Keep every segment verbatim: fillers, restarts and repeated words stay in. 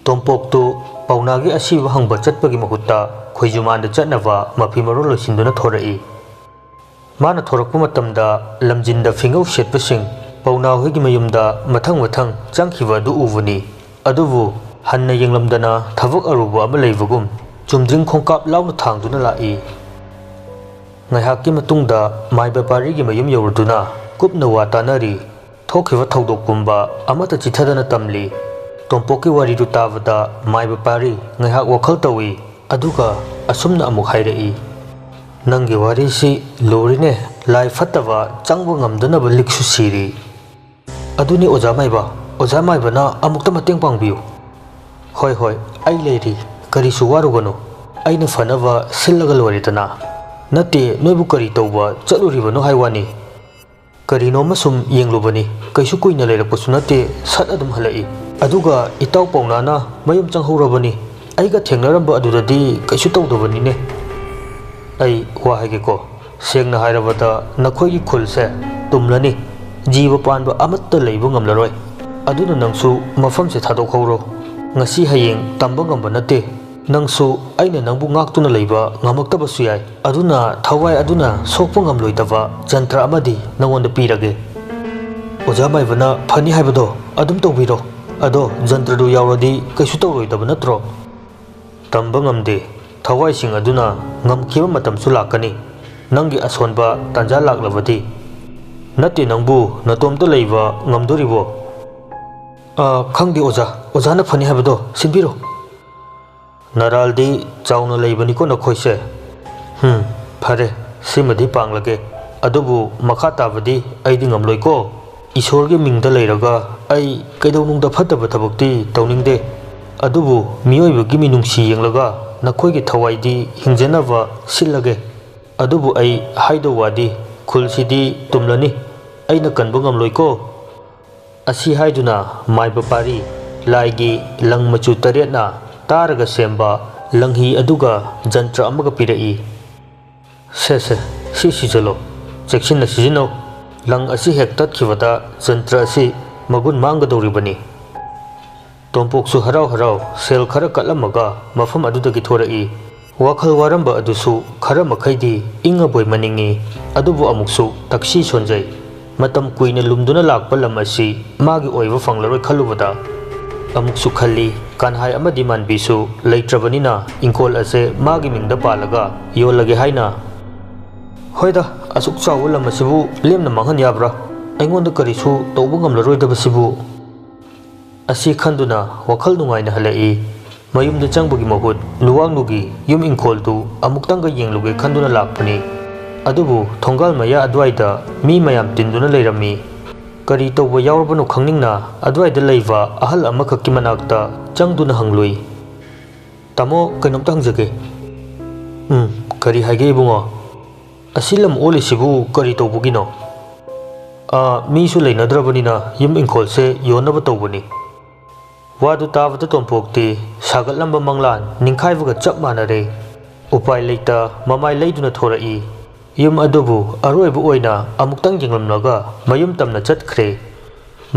ꯇꯣꯝꯄꯣꯛꯇꯨ ꯄꯥꯎꯅꯥꯒꯤ ꯑꯁꯤꯕ ꯍꯪꯕ ꯆꯠꯄꯒꯤ ꯃꯍꯨꯠꯇ ꯈꯣꯏꯖꯨꯃꯥꯟꯗ ꯆꯠꯅꯕ ꯃꯐꯤ ꯃꯔꯣꯜ ꯂꯣꯏꯁꯤꯟꯗꯨꯅ ꯊꯣꯔꯛꯏ꯫ ꯃꯥꯅ ꯊꯣꯔꯛꯄ ꯃꯇꯝꯗ ꯂꯝꯖꯤꯟꯗ ꯐꯤꯉꯧ ꯁꯦꯠꯄꯁꯤꯡ ꯄꯥꯎꯅꯥ ꯍꯣꯏꯒꯤ ꯃꯌꯨꯝꯗ ꯃꯊꯪ ꯃꯊꯪ ꯆꯪꯈꯤꯕ ꯑꯗꯨ ꯎꯕꯅꯤ꯫ ꯑꯗꯨꯕꯨ ꯍꯟꯅ ꯌꯦꯡꯂꯝꯗꯅ ꯊꯕꯛ ꯑꯔꯨꯕ ꯑꯃ ꯂꯩꯕꯒꯨꯝ ꯆꯨꯝꯗ꯭ꯔꯤꯡ ꯈꯣꯡꯀꯥꯞ ꯂꯥꯎꯅ ꯊꯥꯡꯗꯨꯅ ꯂꯥꯛꯏ꯫ ꯉꯥꯏꯍꯥꯛꯀꯤ ꯃꯇꯨꯡꯗ ꯃꯥꯏꯕ ꯄꯥꯔꯤꯒꯤ ꯃꯌꯨꯝ ꯌꯧꯔꯗꯨꯅ ꯀꯨꯞꯅ ꯋꯥ ꯇꯥꯅꯔꯤ꯫ ꯊꯣꯛꯈꯤꯕ ꯊꯧꯗꯣꯛ ꯄꯨꯝꯕ ꯑꯃꯠꯇ ꯆꯤꯊꯗꯅ ꯇꯝꯂꯤ꯫ ꯇꯣꯝꯄꯣꯛꯀꯤ ꯋꯥꯔꯤꯗꯨ ꯇꯥꯕꯗ ꯃꯥꯏꯕ ꯄꯥꯔꯤ ꯉꯥꯏꯍꯥꯛ ꯋꯥꯈꯜ ꯇꯧꯏ, ꯑꯗꯨꯒ ꯑꯁꯨꯝꯅ ꯑꯃꯨꯛ ꯍꯥꯏꯔꯛꯏ, "ꯅꯪꯒꯤ ꯋꯥꯔꯤꯁꯤ ꯂꯨꯔꯤꯅꯦ, ꯂꯥꯏ ꯐꯠꯇꯕ ꯆꯪꯕ ꯉꯝꯗꯅꯕ ꯂꯤꯛꯁꯨ ꯁꯤꯔꯤ꯫" "ꯑꯗꯨꯅꯤ ꯑꯣꯖꯥ ꯃꯥꯏꯕ, ꯑꯣꯖꯥ ꯃꯥꯏꯕꯅ ꯑꯃꯨꯛꯇ ꯃꯇꯦꯡ ꯄꯥꯡꯕꯤꯌꯨ꯫" "ꯍꯣꯏ ꯍꯣꯏ, ꯑꯩ ꯂꯩꯔꯤ, ꯀꯔꯤꯁꯨ ꯋꯥꯔꯨꯒꯅꯨ, ꯑꯩꯅ ꯐꯅꯕ ꯁꯤꯜꯂꯒ ꯂꯣꯏꯔꯦꯗꯅ꯫ ꯅꯠꯇꯦ, ꯅꯣꯏꯕꯨ ꯀꯔꯤ ꯇꯧꯕ ꯆꯠꯂꯨꯔꯤꯕꯅꯣ ꯍꯥꯏ ꯋꯥꯅꯤ?" "ꯀꯔꯤꯅꯣꯃ ꯁꯨꯝ ꯌꯦꯡꯂꯨꯕꯅꯤ, ꯀꯩꯁꯨ ꯀꯨꯏꯅ ꯂꯩꯔꯛꯄꯁꯨ ꯅꯠꯇꯦ, ꯁꯠ ꯑꯗꯨꯝ ꯍꯜꯂꯛꯏ꯫ ꯑꯗꯨꯒ ꯏꯇꯥꯎ ꯄꯥꯎꯅꯥꯅ ꯃꯌꯨꯝ ꯆꯪꯍꯧꯔꯕꯅꯤ, ꯑꯩꯒ ꯊꯦꯡꯅꯔꯝꯕ ꯑꯗꯨꯗꯗꯤ ꯀꯩꯁꯨ ꯇꯧꯗꯕꯅꯤꯅꯦ꯫" "ꯑꯩ ꯋꯥ ꯍꯥꯏꯒꯦꯀꯣ, ꯁꯦꯡꯅ ꯍꯥꯏꯔꯕꯗ ꯅꯈꯣꯏꯒꯤ ꯈꯨꯜꯁꯦ ꯇꯨꯝꯂꯅꯤ, ꯖꯤꯕ ꯄꯥꯟꯕ ꯑꯃꯠꯇ ꯂꯩꯕ ꯉꯝꯂꯔꯣꯏ꯫ ꯑꯗꯨꯅ ꯅꯪꯁꯨ ꯃꯐꯝꯁꯦ ꯊꯥꯗꯣꯛꯍꯧꯔꯣ꯫ ꯉꯁꯤ ꯍꯌꯦꯡ ꯇꯝꯕ ꯉꯝꯕ ꯅꯠꯇꯦ꯫ ꯅꯪꯁꯨ ꯑꯩꯅ ꯅꯪꯕꯨ ꯉꯥꯛꯇꯨꯅ ꯂꯩꯕ ꯉꯝꯃꯛꯇꯕꯁꯨ ꯌꯥꯏ꯫ ꯑꯗꯨꯅ ꯊꯋꯥꯏ ꯑꯗꯨꯅ ꯁꯣꯛꯄ ꯉꯝꯂꯣꯏꯗꯕ ꯖꯟꯇ꯭ꯔ ꯑꯃꯗꯤ ꯅꯉꯣꯟꯗ ꯄꯤꯔꯒꯦ꯫" "ꯑꯣꯖꯥ ꯃꯥꯏꯕꯅ ꯐꯅꯤ ꯍꯥꯏꯕꯗꯣ ꯑꯗꯨꯝ ꯇꯧꯕꯤꯔꯣ꯫ ꯑꯗꯣ ꯖꯟꯇ꯭ꯔꯗꯨ ꯌꯥꯎꯔꯗꯤ ꯀꯩꯁꯨ ꯇꯧꯔꯣꯏꯗꯕ ꯅꯠꯇ꯭ꯔꯣ?" "ꯇꯝꯕ ꯉꯝꯗꯦ꯫ ꯊꯋꯥꯏꯁꯤꯡ ꯑꯗꯨꯅ ꯉꯝꯈꯤꯕ ꯃꯇꯝꯁꯨ ꯂꯥꯛꯀꯅꯤ, ꯅꯪꯒꯤ ꯑꯁꯣꯟꯕ ꯇꯥꯟꯖꯥ ꯂꯥꯛꯂꯕꯗꯤ꯫" "ꯅꯠꯇꯦ, ꯅꯪꯕꯨ ꯅꯇꯣꯝꯇ ꯂꯩꯕ ꯉꯝꯗꯣꯔꯤꯕꯣ?" "ꯑ, ꯈꯪꯗꯦ ꯑꯣꯖꯥ, ꯑꯣꯖꯥꯅ ꯐꯅꯤ ꯍꯥꯏꯕꯗꯣ ꯁꯤꯟꯕꯤꯔꯣ꯫" "ꯅꯔꯥꯜꯗꯤ ꯆꯥꯎꯅ ꯂꯩꯕꯅꯤꯀꯣ ꯅꯈꯣꯏꯁꯦ꯫" "ꯍꯨꯝ, ꯐꯔꯦ, ꯁꯤꯃꯗꯤ ꯄꯥꯡꯂꯒꯦ꯫ ꯑꯗꯨꯕꯨ ꯃꯈꯥ ꯇꯥꯕꯗꯤ ꯑꯩꯗꯤ ꯉꯝꯂꯣꯏꯀꯣ꯫ ꯏꯁꯣꯔꯒꯤ ꯃꯤꯡꯗ ꯂꯩꯔꯒ ꯑꯩ ꯀꯩꯗꯧꯅꯨꯡꯗ ꯐꯠꯇꯕ ꯊꯕꯛꯇꯤ ꯇꯧꯅꯤꯡꯗꯦ꯫ ꯑꯗꯨꯕꯨ ꯃꯤꯑꯣꯏꯕꯒꯤ ꯃꯤꯅꯨꯡꯁꯤ ꯌꯦꯡꯂꯒ ꯅꯈꯣꯏꯒꯤ ꯊꯋꯥꯏꯗꯤ ꯍꯤꯡꯖꯅꯕ ꯁꯤꯜꯂꯒꯦ꯫ ꯑꯗꯨꯕꯨ ꯑꯩ ꯍꯥꯏꯗꯧ ꯋꯥꯗꯤ, ꯈꯨꯜꯁꯤꯗꯤ ꯇꯨꯝꯂꯅꯤ, ꯑꯩꯅ ꯀꯟꯕ ꯉꯝꯂꯣꯏꯀꯣ꯫" ꯑꯁꯤ ꯍꯥꯏꯗꯨꯅ ꯃꯥꯏꯕ ꯄꯥꯔꯤ ꯂꯥꯏꯒꯤ ꯂꯪ ꯃꯆꯨ ꯇꯔꯦꯠꯅ ꯇꯥꯔꯒ ꯁꯦꯝꯕ ꯂꯪꯍꯤ ꯑꯗꯨꯒ ꯖꯟꯇ꯭ꯔ ꯑꯃꯒ ꯄꯤꯔꯛꯏ꯫ "ꯁꯦ, ꯁꯦ, ꯁꯤ ꯁꯤꯖꯜꯂꯣ꯫ ꯆꯦꯛꯁꯤꯟꯅ ꯁꯤꯖꯤꯟꯅꯧ꯫ ꯂꯪ ꯑꯁꯤ ꯍꯦꯛ ꯇꯠꯈꯤꯕꯗ ꯖꯟꯇ꯭ꯔ ꯑꯁꯤ ꯃꯒꯨꯟ ꯃꯥꯡꯒꯗꯧꯔꯤꯕꯅꯤ꯫" ꯇꯣꯝꯄꯣꯛꯁꯨ ꯍꯔꯥꯎ ꯍꯔꯥꯎ ꯁꯦꯜ ꯈꯔ ꯀꯠꯂꯝꯃꯒ ꯃꯐꯝ ꯑꯗꯨꯗꯒꯤ ꯊꯣꯔꯛꯏ꯫ ꯋꯥꯈꯜ ꯋꯥꯔꯝꯕ ꯑꯗꯨꯁꯨ ꯈꯔ ꯃꯈꯩꯗꯤ ꯏꯪꯉꯕꯣꯏ ꯃꯅꯤꯡꯏ, ꯑꯗꯨꯕꯨ ꯑꯃꯨꯛꯁꯨ ꯇꯛꯁꯤ ꯁꯣꯟꯖꯩ꯫ ꯃꯇꯝ ꯀꯨꯏꯅ ꯂꯨꯝꯗꯨꯅ ꯂꯥꯛꯄ ꯂꯝ ꯑꯁꯤ ꯃꯥꯒꯤ ꯑꯣꯏꯕ ꯐꯪꯂꯔꯣꯏ ꯈꯜꯂꯨꯕꯗ꯫ ꯑꯃꯨꯛꯁꯨ ꯈꯜꯂꯤ, ꯀꯥꯟꯍꯥꯏ ꯑꯃꯗꯤ ꯃꯥꯟꯕꯤꯁꯨ ꯂꯩꯇ꯭ꯔꯕꯅꯤꯅ ꯏꯪꯈꯣꯜ ꯑꯁꯦ ꯃꯥꯒꯤ ꯃꯤꯡꯗ ꯄꯥꯜꯂꯒ ꯌꯣꯜꯂꯒꯦ ꯍꯥꯏꯅ꯫ ꯍꯣꯏꯗ, ꯑꯁꯨꯛ ꯆꯥꯎꯕ ꯂꯝ ꯑꯁꯤꯕꯨ ꯂꯦꯝꯅ ꯃꯥꯡꯍꯟ ꯌꯥꯕ꯭ꯔꯥ? ꯑꯩꯉꯣꯟꯗ ꯀꯔꯤꯁꯨ ꯇꯧꯕ ꯉꯝꯂꯔꯣꯏꯗꯕꯁꯤꯕꯨ꯫ ꯑꯁꯤ ꯈꯟꯗꯨꯅ ꯋꯥꯈꯜ ꯅꯨꯡꯉꯥꯏꯅ ꯍꯜꯂꯛꯏ꯫ ꯃꯌꯨꯝꯗ ꯆꯪꯕꯒꯤ ꯃꯍꯨꯠ ꯂꯨꯋꯥꯡꯂꯨꯒꯤ ꯌꯨꯝ ꯏꯪꯈꯣꯜꯗꯨ ꯑꯃꯨꯛꯇꯪꯒ ꯌꯦꯡꯂꯨꯒꯦ ꯈꯟꯗꯨꯅ ꯂꯥꯛꯄꯅꯤ꯫ ꯑꯗꯨꯕꯨ ꯊꯣꯡꯒꯥꯜ ꯃꯌꯥ ꯑꯗꯨꯋꯥꯏꯗ ꯃꯤ ꯃꯌꯥꯝ ꯇꯤꯟꯗꯨꯅ ꯂꯩꯔꯝꯃꯤ꯫ ꯀꯔꯤ ꯇꯧꯕ ꯌꯥꯎꯔꯕꯅꯣ ꯈꯪꯅꯤꯡꯅ ꯑꯗꯨꯋꯥꯏꯗ ꯂꯩꯕ ꯑꯍꯜ ꯑꯃꯈꯛꯀꯤ ꯃꯅꯥꯛꯇ ꯆꯪꯗꯨꯅ ꯍꯪꯂꯨꯏ꯫ "ꯇꯥꯃꯣ, ꯀꯩꯅꯣꯝꯇ ꯍꯪꯖꯒꯦ꯫" "ꯎꯝ, ꯀꯔꯤ ꯍꯥꯏꯒꯦ ꯏꯕꯨꯡꯉꯣ?" "ꯑꯁꯤ ꯂꯝ ꯑꯣꯜꯂꯤꯁꯤꯕꯨ ꯀꯔꯤ ꯇꯧꯕꯒꯤꯅꯣ?" "ꯑꯥ, ꯃꯤꯁꯨ ꯂꯩꯅꯗ꯭ꯔꯕꯅꯤꯅ ꯌꯨꯝ ꯏꯪꯈꯣꯜꯁꯦ ꯌꯣꯟꯅꯕ ꯇꯧꯕꯅꯤ꯫" ꯋꯥꯗꯨ ꯇꯥꯕꯗ ꯇꯣꯝꯄꯣꯛꯇꯤ ꯁꯥꯒꯠꯂꯝꯕ ꯃꯪꯂꯥꯟ ꯅꯤꯡꯈꯥꯏꯕꯒ ꯆꯞ ꯃꯥꯟꯅꯔꯦ꯫ ꯎꯄꯥꯏ ꯂꯩꯇ ꯃꯃꯥꯏ ꯂꯩꯗꯨꯅ ꯊꯣꯔꯛꯏ꯫ ꯌꯨꯝ ꯑꯗꯨꯕꯨ ꯑꯔꯣꯏꯕ ꯑꯣꯏꯅ ꯑꯃꯨꯛꯇꯪ ꯌꯦꯡꯂꯝꯂꯒ ꯃꯌꯨꯝ ꯇꯝꯅ ꯆꯠꯈ꯭ꯔꯦ꯫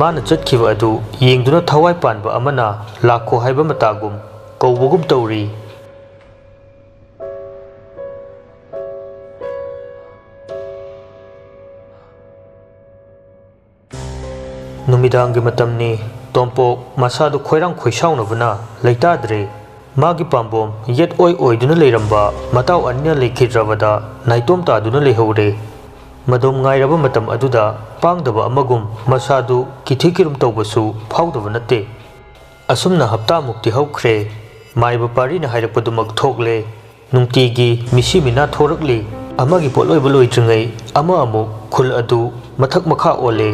ꯃꯥꯅ ꯆꯠꯈꯤꯕ ꯑꯗꯨ ꯌꯦꯡꯗꯨꯅ ꯊꯋꯥꯏ ꯄꯥꯟꯕ ꯑꯃꯅ ꯂꯥꯛꯈꯣ ꯍꯥꯏꯕ ꯃꯇꯥꯒꯨꯝ ꯀꯧꯕꯒꯨꯝ ꯇꯧꯔꯤ꯫ ꯅꯨꯃꯤꯗꯥꯡꯒꯤ ꯃꯇꯝꯅꯤ꯫ ꯇꯣꯝꯄꯣꯛ ꯃꯁꯥꯗꯨ ꯈꯣꯏꯔꯥꯡ ꯈꯣꯏꯁꯥꯎꯅꯕꯅ ꯂꯩꯇꯥꯗ꯭ꯔꯦ꯫ ꯃꯥꯒꯤ ꯄꯥꯝꯕꯣꯝ ꯌꯦꯠ ꯑꯣꯏ ꯑꯣꯏꯗꯨꯅ ꯂꯩꯔꯝꯕ ꯃꯇꯥꯎ ꯑꯅꯤꯅ ꯂꯩꯈꯤꯗ꯭ꯔꯕꯗ ꯅꯥꯏꯇꯣꯝ ꯇꯥꯗꯨꯅ ꯂꯩꯍꯧꯔꯦ꯫ ꯃꯗꯣꯝ ꯉꯥꯏꯔꯕ ꯃꯇꯝ ꯑꯗꯨꯗ ꯄꯥꯡꯗꯕ ꯑꯃꯒꯨꯝ ꯃꯁꯥꯗꯨ ꯀꯤꯊꯤ ꯀꯤꯔꯨꯝ ꯇꯧꯕꯁꯨ ꯐꯥꯎꯗꯕ ꯅꯠꯇꯦ꯫ ꯑꯁꯨꯝꯅ ꯍꯞꯇꯥꯃꯨꯛꯇꯤ ꯍꯧꯈ꯭ꯔꯦ꯫ ꯃꯥꯏꯕ ꯄꯥꯔꯤꯅ ꯍꯥꯏꯔꯛꯄꯗꯨꯃꯛ ꯊꯣꯛꯂꯦ꯫ ꯅꯨꯡꯇꯤꯒꯤ ꯃꯤꯁꯤ ꯃꯤꯅꯥ ꯊꯣꯔꯛꯂꯤ꯫ ꯑꯃꯒꯤ ꯄꯣꯠꯂꯣꯏꯕ ꯂꯣꯏꯗ꯭ꯔꯤꯉꯩ ꯑꯃ ꯑꯃꯨꯛ ꯈꯨꯜ ꯑꯗꯨ ꯃꯊꯛ ꯃꯈꯥ ꯑꯣꯜꯂꯦ꯫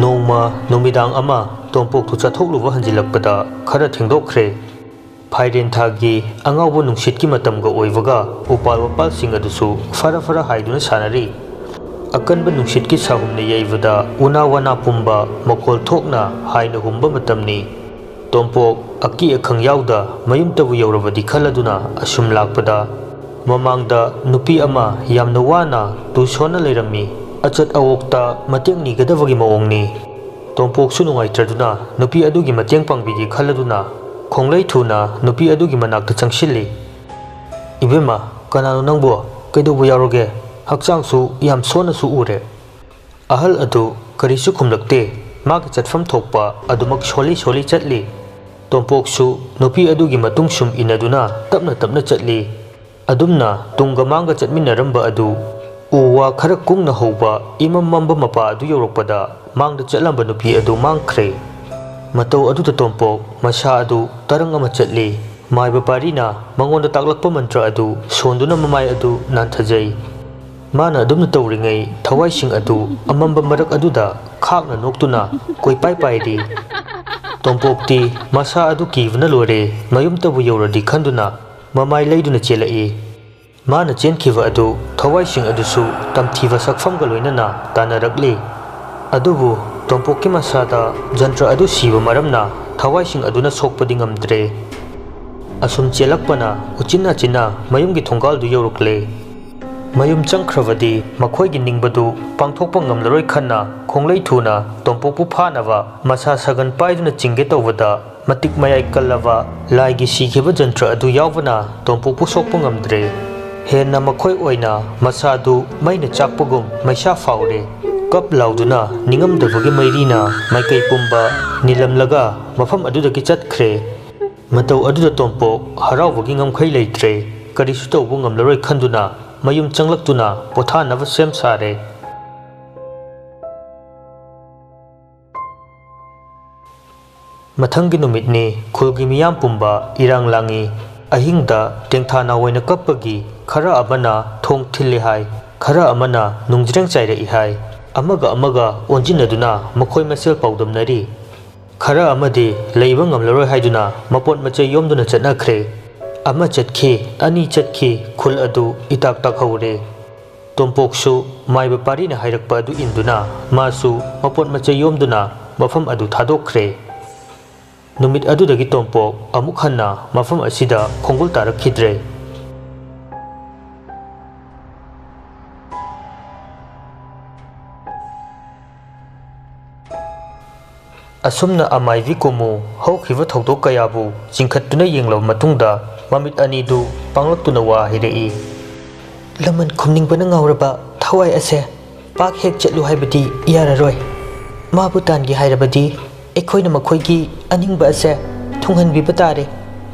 ꯅꯣꯡꯃ ꯅꯨꯃꯤꯗꯥꯡ ꯑꯃ ꯇꯣꯝꯄꯣꯛꯇꯨ ꯆꯠꯊꯣꯛꯂꯨꯕ ꯍꯟꯖꯤꯜꯂꯛꯄꯗ ꯈꯔ ꯊꯦꯡꯗꯣꯛꯈ꯭ꯔꯦ꯫ ꯐꯥꯏꯔꯦꯟ ꯊꯥꯒꯤ ꯑꯉꯥꯎꯕ ꯅꯨꯡꯁꯤꯠꯀꯤ ꯃꯇꯝꯒ ꯑꯣꯏꯕꯒ ꯎꯄꯥꯜ ꯋꯥꯄꯥꯜꯁꯤꯡ ꯑꯗꯨꯁꯨ ꯐꯔ ꯐꯔ ꯍꯥꯏꯗꯨꯅ ꯁꯥꯟꯅꯔꯤ꯫ ꯑꯀꯟꯕ ꯅꯨꯡꯁꯤꯠꯀꯤ ꯁꯥꯍꯨꯝꯅ ꯌꯩꯕꯗ ꯎꯅꯥ ꯋꯥꯅꯥ ꯄꯨꯝꯕ ꯃꯈꯣꯜ ꯊꯣꯛꯅ ꯍꯥꯏꯅ ꯍꯨꯝꯕ ꯃꯇꯝꯅꯤ꯫ ꯇꯣꯝꯄꯣꯛ ꯑꯀꯤ ꯑꯈꯪ ꯌꯥꯎꯗ ꯃꯌꯨꯝꯇꯕꯨ ꯌꯧꯔꯕꯗꯤ ꯈꯜꯂꯗꯨꯅ ꯑꯁꯨꯝ ꯂꯥꯛꯄꯗ ꯃꯃꯥꯡꯗ ꯅꯨꯄꯤ ꯑꯃ ꯌꯥꯝꯅ ꯋꯥꯅ ꯇꯨ ꯁꯣꯟꯅ ꯂꯩꯔꯝꯃꯤ꯫ ꯑꯆꯠ ꯑꯋꯣꯛꯇ ꯃꯇꯦꯡ ꯅꯤꯒꯗꯕꯒꯤ ꯃꯑꯣꯡꯅꯤ꯫ ꯇꯣꯝꯄꯣꯛꯁꯨ ꯅꯨꯡꯉꯥꯏꯇ꯭ꯔꯗꯨꯅ ꯅꯨꯄꯤ ꯑꯗꯨꯒꯤ ꯃꯇꯦꯡ ꯄꯥꯡꯕꯤꯒꯦ ꯈꯜꯂꯗꯨꯅ ꯈꯣꯡꯂꯩ ꯊꯨꯅ ꯅꯨꯄꯤ ꯑꯗꯨꯒꯤ ꯃꯅꯥꯛꯇ ꯆꯪꯁꯤꯜꯂꯤ꯫ "ꯏꯕꯦꯝꯃ, ꯀꯅꯥꯅꯣ ꯅꯪꯕꯨ? ꯀꯩꯗꯧꯕ ꯌꯥꯎꯔꯒꯦ? ꯍꯛꯆꯥꯡꯁꯨ ꯌꯥꯝ ꯁꯣꯟꯅꯁꯨ ꯎꯔꯦ꯫" ꯑꯍꯜ ꯑꯗꯨ ꯀꯔꯤꯁꯨ ꯈꯨꯝꯂꯛꯇꯦ꯫ ꯃꯥꯒꯤ ꯆꯠꯐꯝ ꯊꯣꯛꯄ ꯑꯗꯨꯃꯛ ꯁꯣꯜꯂꯤ ꯁꯣꯜꯂꯤ ꯆꯠꯂꯤ꯫ ꯇꯣꯝꯄꯣꯛꯁꯨ ꯅꯨꯄꯤ ꯑꯗꯨꯒꯤ ꯃꯇꯨꯡ ꯁꯨꯝ ꯏꯟꯅꯗꯨꯅ ꯇꯞꯅ ꯇꯞꯅ ꯆꯠꯂꯤ꯫ ꯑꯗꯨꯝꯅ ꯇꯨꯡꯒ ꯃꯥꯡꯒ ꯆꯠꯃꯤꯟꯅꯔꯝꯕ ꯑꯗꯨ ꯎ ꯋꯥ ꯈꯔ ꯀꯨꯡꯅ ꯍꯧꯕ ꯏꯃꯝ ꯃꯝꯕ ꯃꯄꯥ ꯑꯗꯨ ꯌꯧꯔꯛꯄꯗ ꯃꯥꯡꯗ ꯆꯠꯂꯝꯕ ꯅꯨꯄꯤ ꯑꯗꯨ ꯃꯥꯡꯈ꯭ꯔꯦ꯫ ꯃꯇꯧ ꯑꯗꯨꯗ ꯇꯣꯝꯄꯣꯛ ꯃꯁꯥ ꯑꯗꯨ ꯇꯔꯪ ꯑꯃ ꯆꯠꯂꯤ꯫ ꯃꯥꯏꯕ ꯄꯥꯔꯤꯅ ꯃꯉꯣꯟꯗ ꯇꯥꯛꯂꯛꯄ ꯃꯟꯇ꯭ꯔ ꯑꯗꯨ ꯁꯣꯟꯗꯨꯅ ꯃꯃꯥꯏ ꯑꯗꯨ ꯅꯥꯟꯊꯖꯩ꯫ ꯃꯥꯅ ꯑꯗꯨꯝꯅ ꯇꯧꯔꯤꯉꯩ ꯊꯋꯥꯏꯁꯤꯡ ꯑꯗꯨ ꯑꯃꯝꯕ ꯃꯔꯛ ꯑꯗꯨꯗ ꯈꯥꯛꯅ ꯅꯣꯛꯇꯨꯅ ꯀꯣꯏꯄꯥꯏ ꯄꯥꯏꯔꯤ꯫ ꯇꯣꯝꯄꯣꯛꯇꯤ ꯃꯁꯥ ꯑꯗꯨ ꯀꯤꯕꯅ ꯂꯣꯏꯔꯦ꯫ ꯃꯌꯨꯝꯇꯕꯨ ꯌꯧꯔꯗꯤ ꯈꯟꯗꯨꯅ ꯃꯃꯥꯏ ꯂꯩꯗꯨꯅ ꯆꯦꯜꯂꯛꯏ꯫ ꯃꯥꯅ ꯆꯦꯟꯈꯤꯕ ꯑꯗꯨ ꯊꯋꯥꯏꯁꯤꯡ ꯑꯗꯨꯁꯨ ꯇꯝꯊꯤꯕ ꯁꯛꯐꯝꯒ ꯂꯣꯏꯅꯅ ꯇꯥꯟꯅꯔꯛꯂꯤ꯫ ꯑꯗꯨꯕꯨ ꯇꯣꯝꯄꯣꯛꯀꯤ ꯃꯁꯥꯗ ꯖꯟꯇ꯭ꯔ ꯑꯗꯨ ꯁꯤꯕ ꯃꯔꯝꯅ ꯊꯋꯥꯏꯁꯤꯡ ꯑꯗꯨꯅ ꯁꯣꯛꯄꯗꯤ ꯉꯝꯗ꯭ꯔꯦ꯫ ꯑꯁꯨꯝ ꯆꯦꯜꯂꯛꯄꯅ ꯎꯆꯤꯟ ꯅꯥꯆꯤꯟꯅ ꯃꯌꯨꯝꯒꯤ ꯊꯣꯡꯒꯥꯜꯗꯨ ꯌꯧꯔꯛꯂꯦ꯫ ꯃꯌꯨꯝ ꯆꯪꯈ꯭ꯔꯕꯗꯤ ꯃꯈꯣꯏꯒꯤ ꯅꯤꯡꯕꯗꯨ ꯄꯥꯡꯊꯣꯛꯄ ꯉꯝꯂꯔꯣꯏ ꯈꯟꯅ ꯈꯣꯡꯂꯩ ꯊꯨꯅ ꯇꯣꯝꯄꯣꯛꯄꯨ ꯐꯥꯅꯕ ꯃꯁꯥ ꯁꯒꯟ ꯄꯥꯏꯗꯨꯅ ꯆꯤꯡꯒꯦ ꯇꯧꯕꯗ ꯃꯇꯤꯛ ꯃꯌꯥꯏ ꯀꯜꯂꯕ ꯂꯥꯏꯒꯤ ꯁꯤꯈꯤꯕ ꯖꯟꯇ꯭ꯔ ꯑꯗꯨ ꯌꯥꯎꯕꯅ ꯇꯣꯝꯄꯣꯛꯄꯨ ꯁꯣꯛꯄ ꯉꯝꯗ꯭ꯔꯦ꯫ ꯍꯦꯟꯅ ꯃꯈꯣꯏ ꯑꯣꯏꯅ ꯃꯁꯥꯗꯨ ꯃꯩꯅ ꯆꯥꯛꯄꯒꯨꯝ ꯃꯩꯁꯥ ꯐꯥꯎꯔꯦ꯫ ꯀꯞ ꯂꯥꯎꯗꯨꯅ ꯅꯤꯡꯉꯝꯗꯕꯒꯤ ꯃꯩꯔꯤꯅ ꯃꯥꯏꯀꯩ ꯄꯨꯝꯕ ꯅꯤꯜꯂꯝꯂꯒ ꯃꯐꯝ ꯑꯗꯨꯗꯒꯤ ꯆꯠꯈ꯭ꯔꯦ꯫ ꯃꯇꯧ ꯑꯗꯨꯗ ꯇꯣꯝꯄꯣꯛ ꯍꯔꯥꯎꯕꯒꯤ ꯉꯝꯈꯩ ꯂꯩꯇ꯭ꯔꯦ꯫ ꯀꯔꯤꯁꯨ ꯇꯧꯕ ꯉꯝꯂꯔꯣꯏ ꯈꯟꯗꯨꯅ ꯃꯌꯨꯝ ꯆꯪꯂꯛꯇꯨꯅ ꯄꯣꯊꯥꯅꯕ ꯁꯦꯝ ꯁꯥꯔꯦ꯫ ꯃꯊꯪꯒꯤ ꯅꯨꯃꯤꯠꯅꯤ꯫ ꯈꯨꯜꯒꯤ ꯃꯤꯌꯥꯝ ꯄꯨꯝꯕ ꯏꯔꯥꯡ ꯂꯥꯡꯉꯤ꯫ ꯑꯍꯤꯡꯗ ꯇꯦꯡꯊꯥ ꯅꯥꯑꯣꯏꯅ ꯀꯞꯄꯒꯤ ꯈꯔ ꯑꯃꯅ ꯊꯣꯡ ꯊꯤꯜꯂꯤ ꯍꯥꯏ, ꯈꯔ ꯑꯃꯅ ꯅꯨꯡꯖ꯭ꯔꯦꯡ ꯆꯥꯏꯔꯛꯏ ꯍꯥꯏ꯫ ꯑꯃꯒ ꯑꯃꯒ ꯑꯣꯟꯁꯤꯟꯅꯗꯨꯅ ꯃꯈꯣꯏ ꯃꯁꯦꯜ ꯄꯥꯎꯗꯝꯅꯔꯤ꯫ ꯈꯔ ꯑꯃꯗꯤ ꯂꯩꯕ ꯉꯝꯂꯔꯣꯏ ꯍꯥꯏꯗꯨꯅ ꯃꯄꯣꯠ ꯃꯆꯩ ꯌꯣꯝꯗꯨꯅ ꯆꯠꯅꯈ꯭ꯔꯦ꯫ ꯑꯃ ꯆꯠꯈꯤ, ꯑꯅꯤ ꯆꯠꯈꯤ, ꯈꯨꯜ ꯑꯗꯨ ꯏꯇꯥꯛ ꯇꯥꯛꯍꯧꯔꯦ꯫ ꯇꯣꯝꯄꯣꯛꯁꯨ ꯃꯥꯏꯕ ꯄꯥꯔꯤꯅ ꯍꯥꯏꯔꯛꯄ ꯑꯗꯨ ꯏꯟꯗꯨꯅ ꯃꯥꯁꯨ ꯃꯄꯣꯠ ꯃꯆꯩ ꯌꯣꯝꯗꯨꯅ ꯃꯐꯝ ꯑꯗꯨ ꯊꯥꯗꯣꯛꯈ꯭ꯔꯦ꯫ ꯅꯨꯃꯤꯠ ꯑꯗꯨꯗꯒꯤ ꯇꯣꯝꯄꯣꯛ ꯑꯃꯨꯛ ꯍꯟꯅ ꯃꯐꯝ ꯑꯁꯤꯗ ꯈꯣꯡꯒꯨꯜ ꯇꯥꯔꯛꯈꯤꯗ꯭ꯔꯦ꯫ ꯑꯁꯨꯝꯅ ꯑꯃꯥꯏꯕꯤ ꯀꯣꯃꯨ ꯍꯧꯈꯤꯕ ꯊꯧꯗꯣꯛ ꯀꯌꯥꯕꯨ ꯆꯤꯡꯈꯠꯇꯨꯅ ꯌꯦꯡꯂꯕ ꯃꯇꯨꯡꯗ ꯃꯃꯤꯠ ꯑꯅꯤꯗꯨ ꯄꯥꯡꯂꯛꯇꯨꯅ ꯋꯥ ꯍꯥꯏꯔꯛꯏ꯫ ꯂꯃꯟ ꯈꯨꯝꯅꯤꯡꯕꯅ ꯉꯥꯎꯔꯕ ꯊꯋꯥꯏ ꯑꯁꯦ ꯄꯥꯛ ꯍꯦꯛ ꯆꯠꯂꯨ ꯍꯥꯏꯕꯗꯤ ꯌꯥꯔꯔꯣꯏ꯫ ꯃꯥꯕꯨ ꯇꯥꯟꯒꯦ ꯍꯥꯏꯔꯕꯗꯤ ꯑꯩꯈꯣꯏꯅ ꯃꯈꯣꯏꯒꯤ ꯑꯅꯤꯡꯕ ꯑꯁꯦ ꯊꯨꯡꯍꯟꯕꯤꯕ ꯇꯥꯔꯦ꯫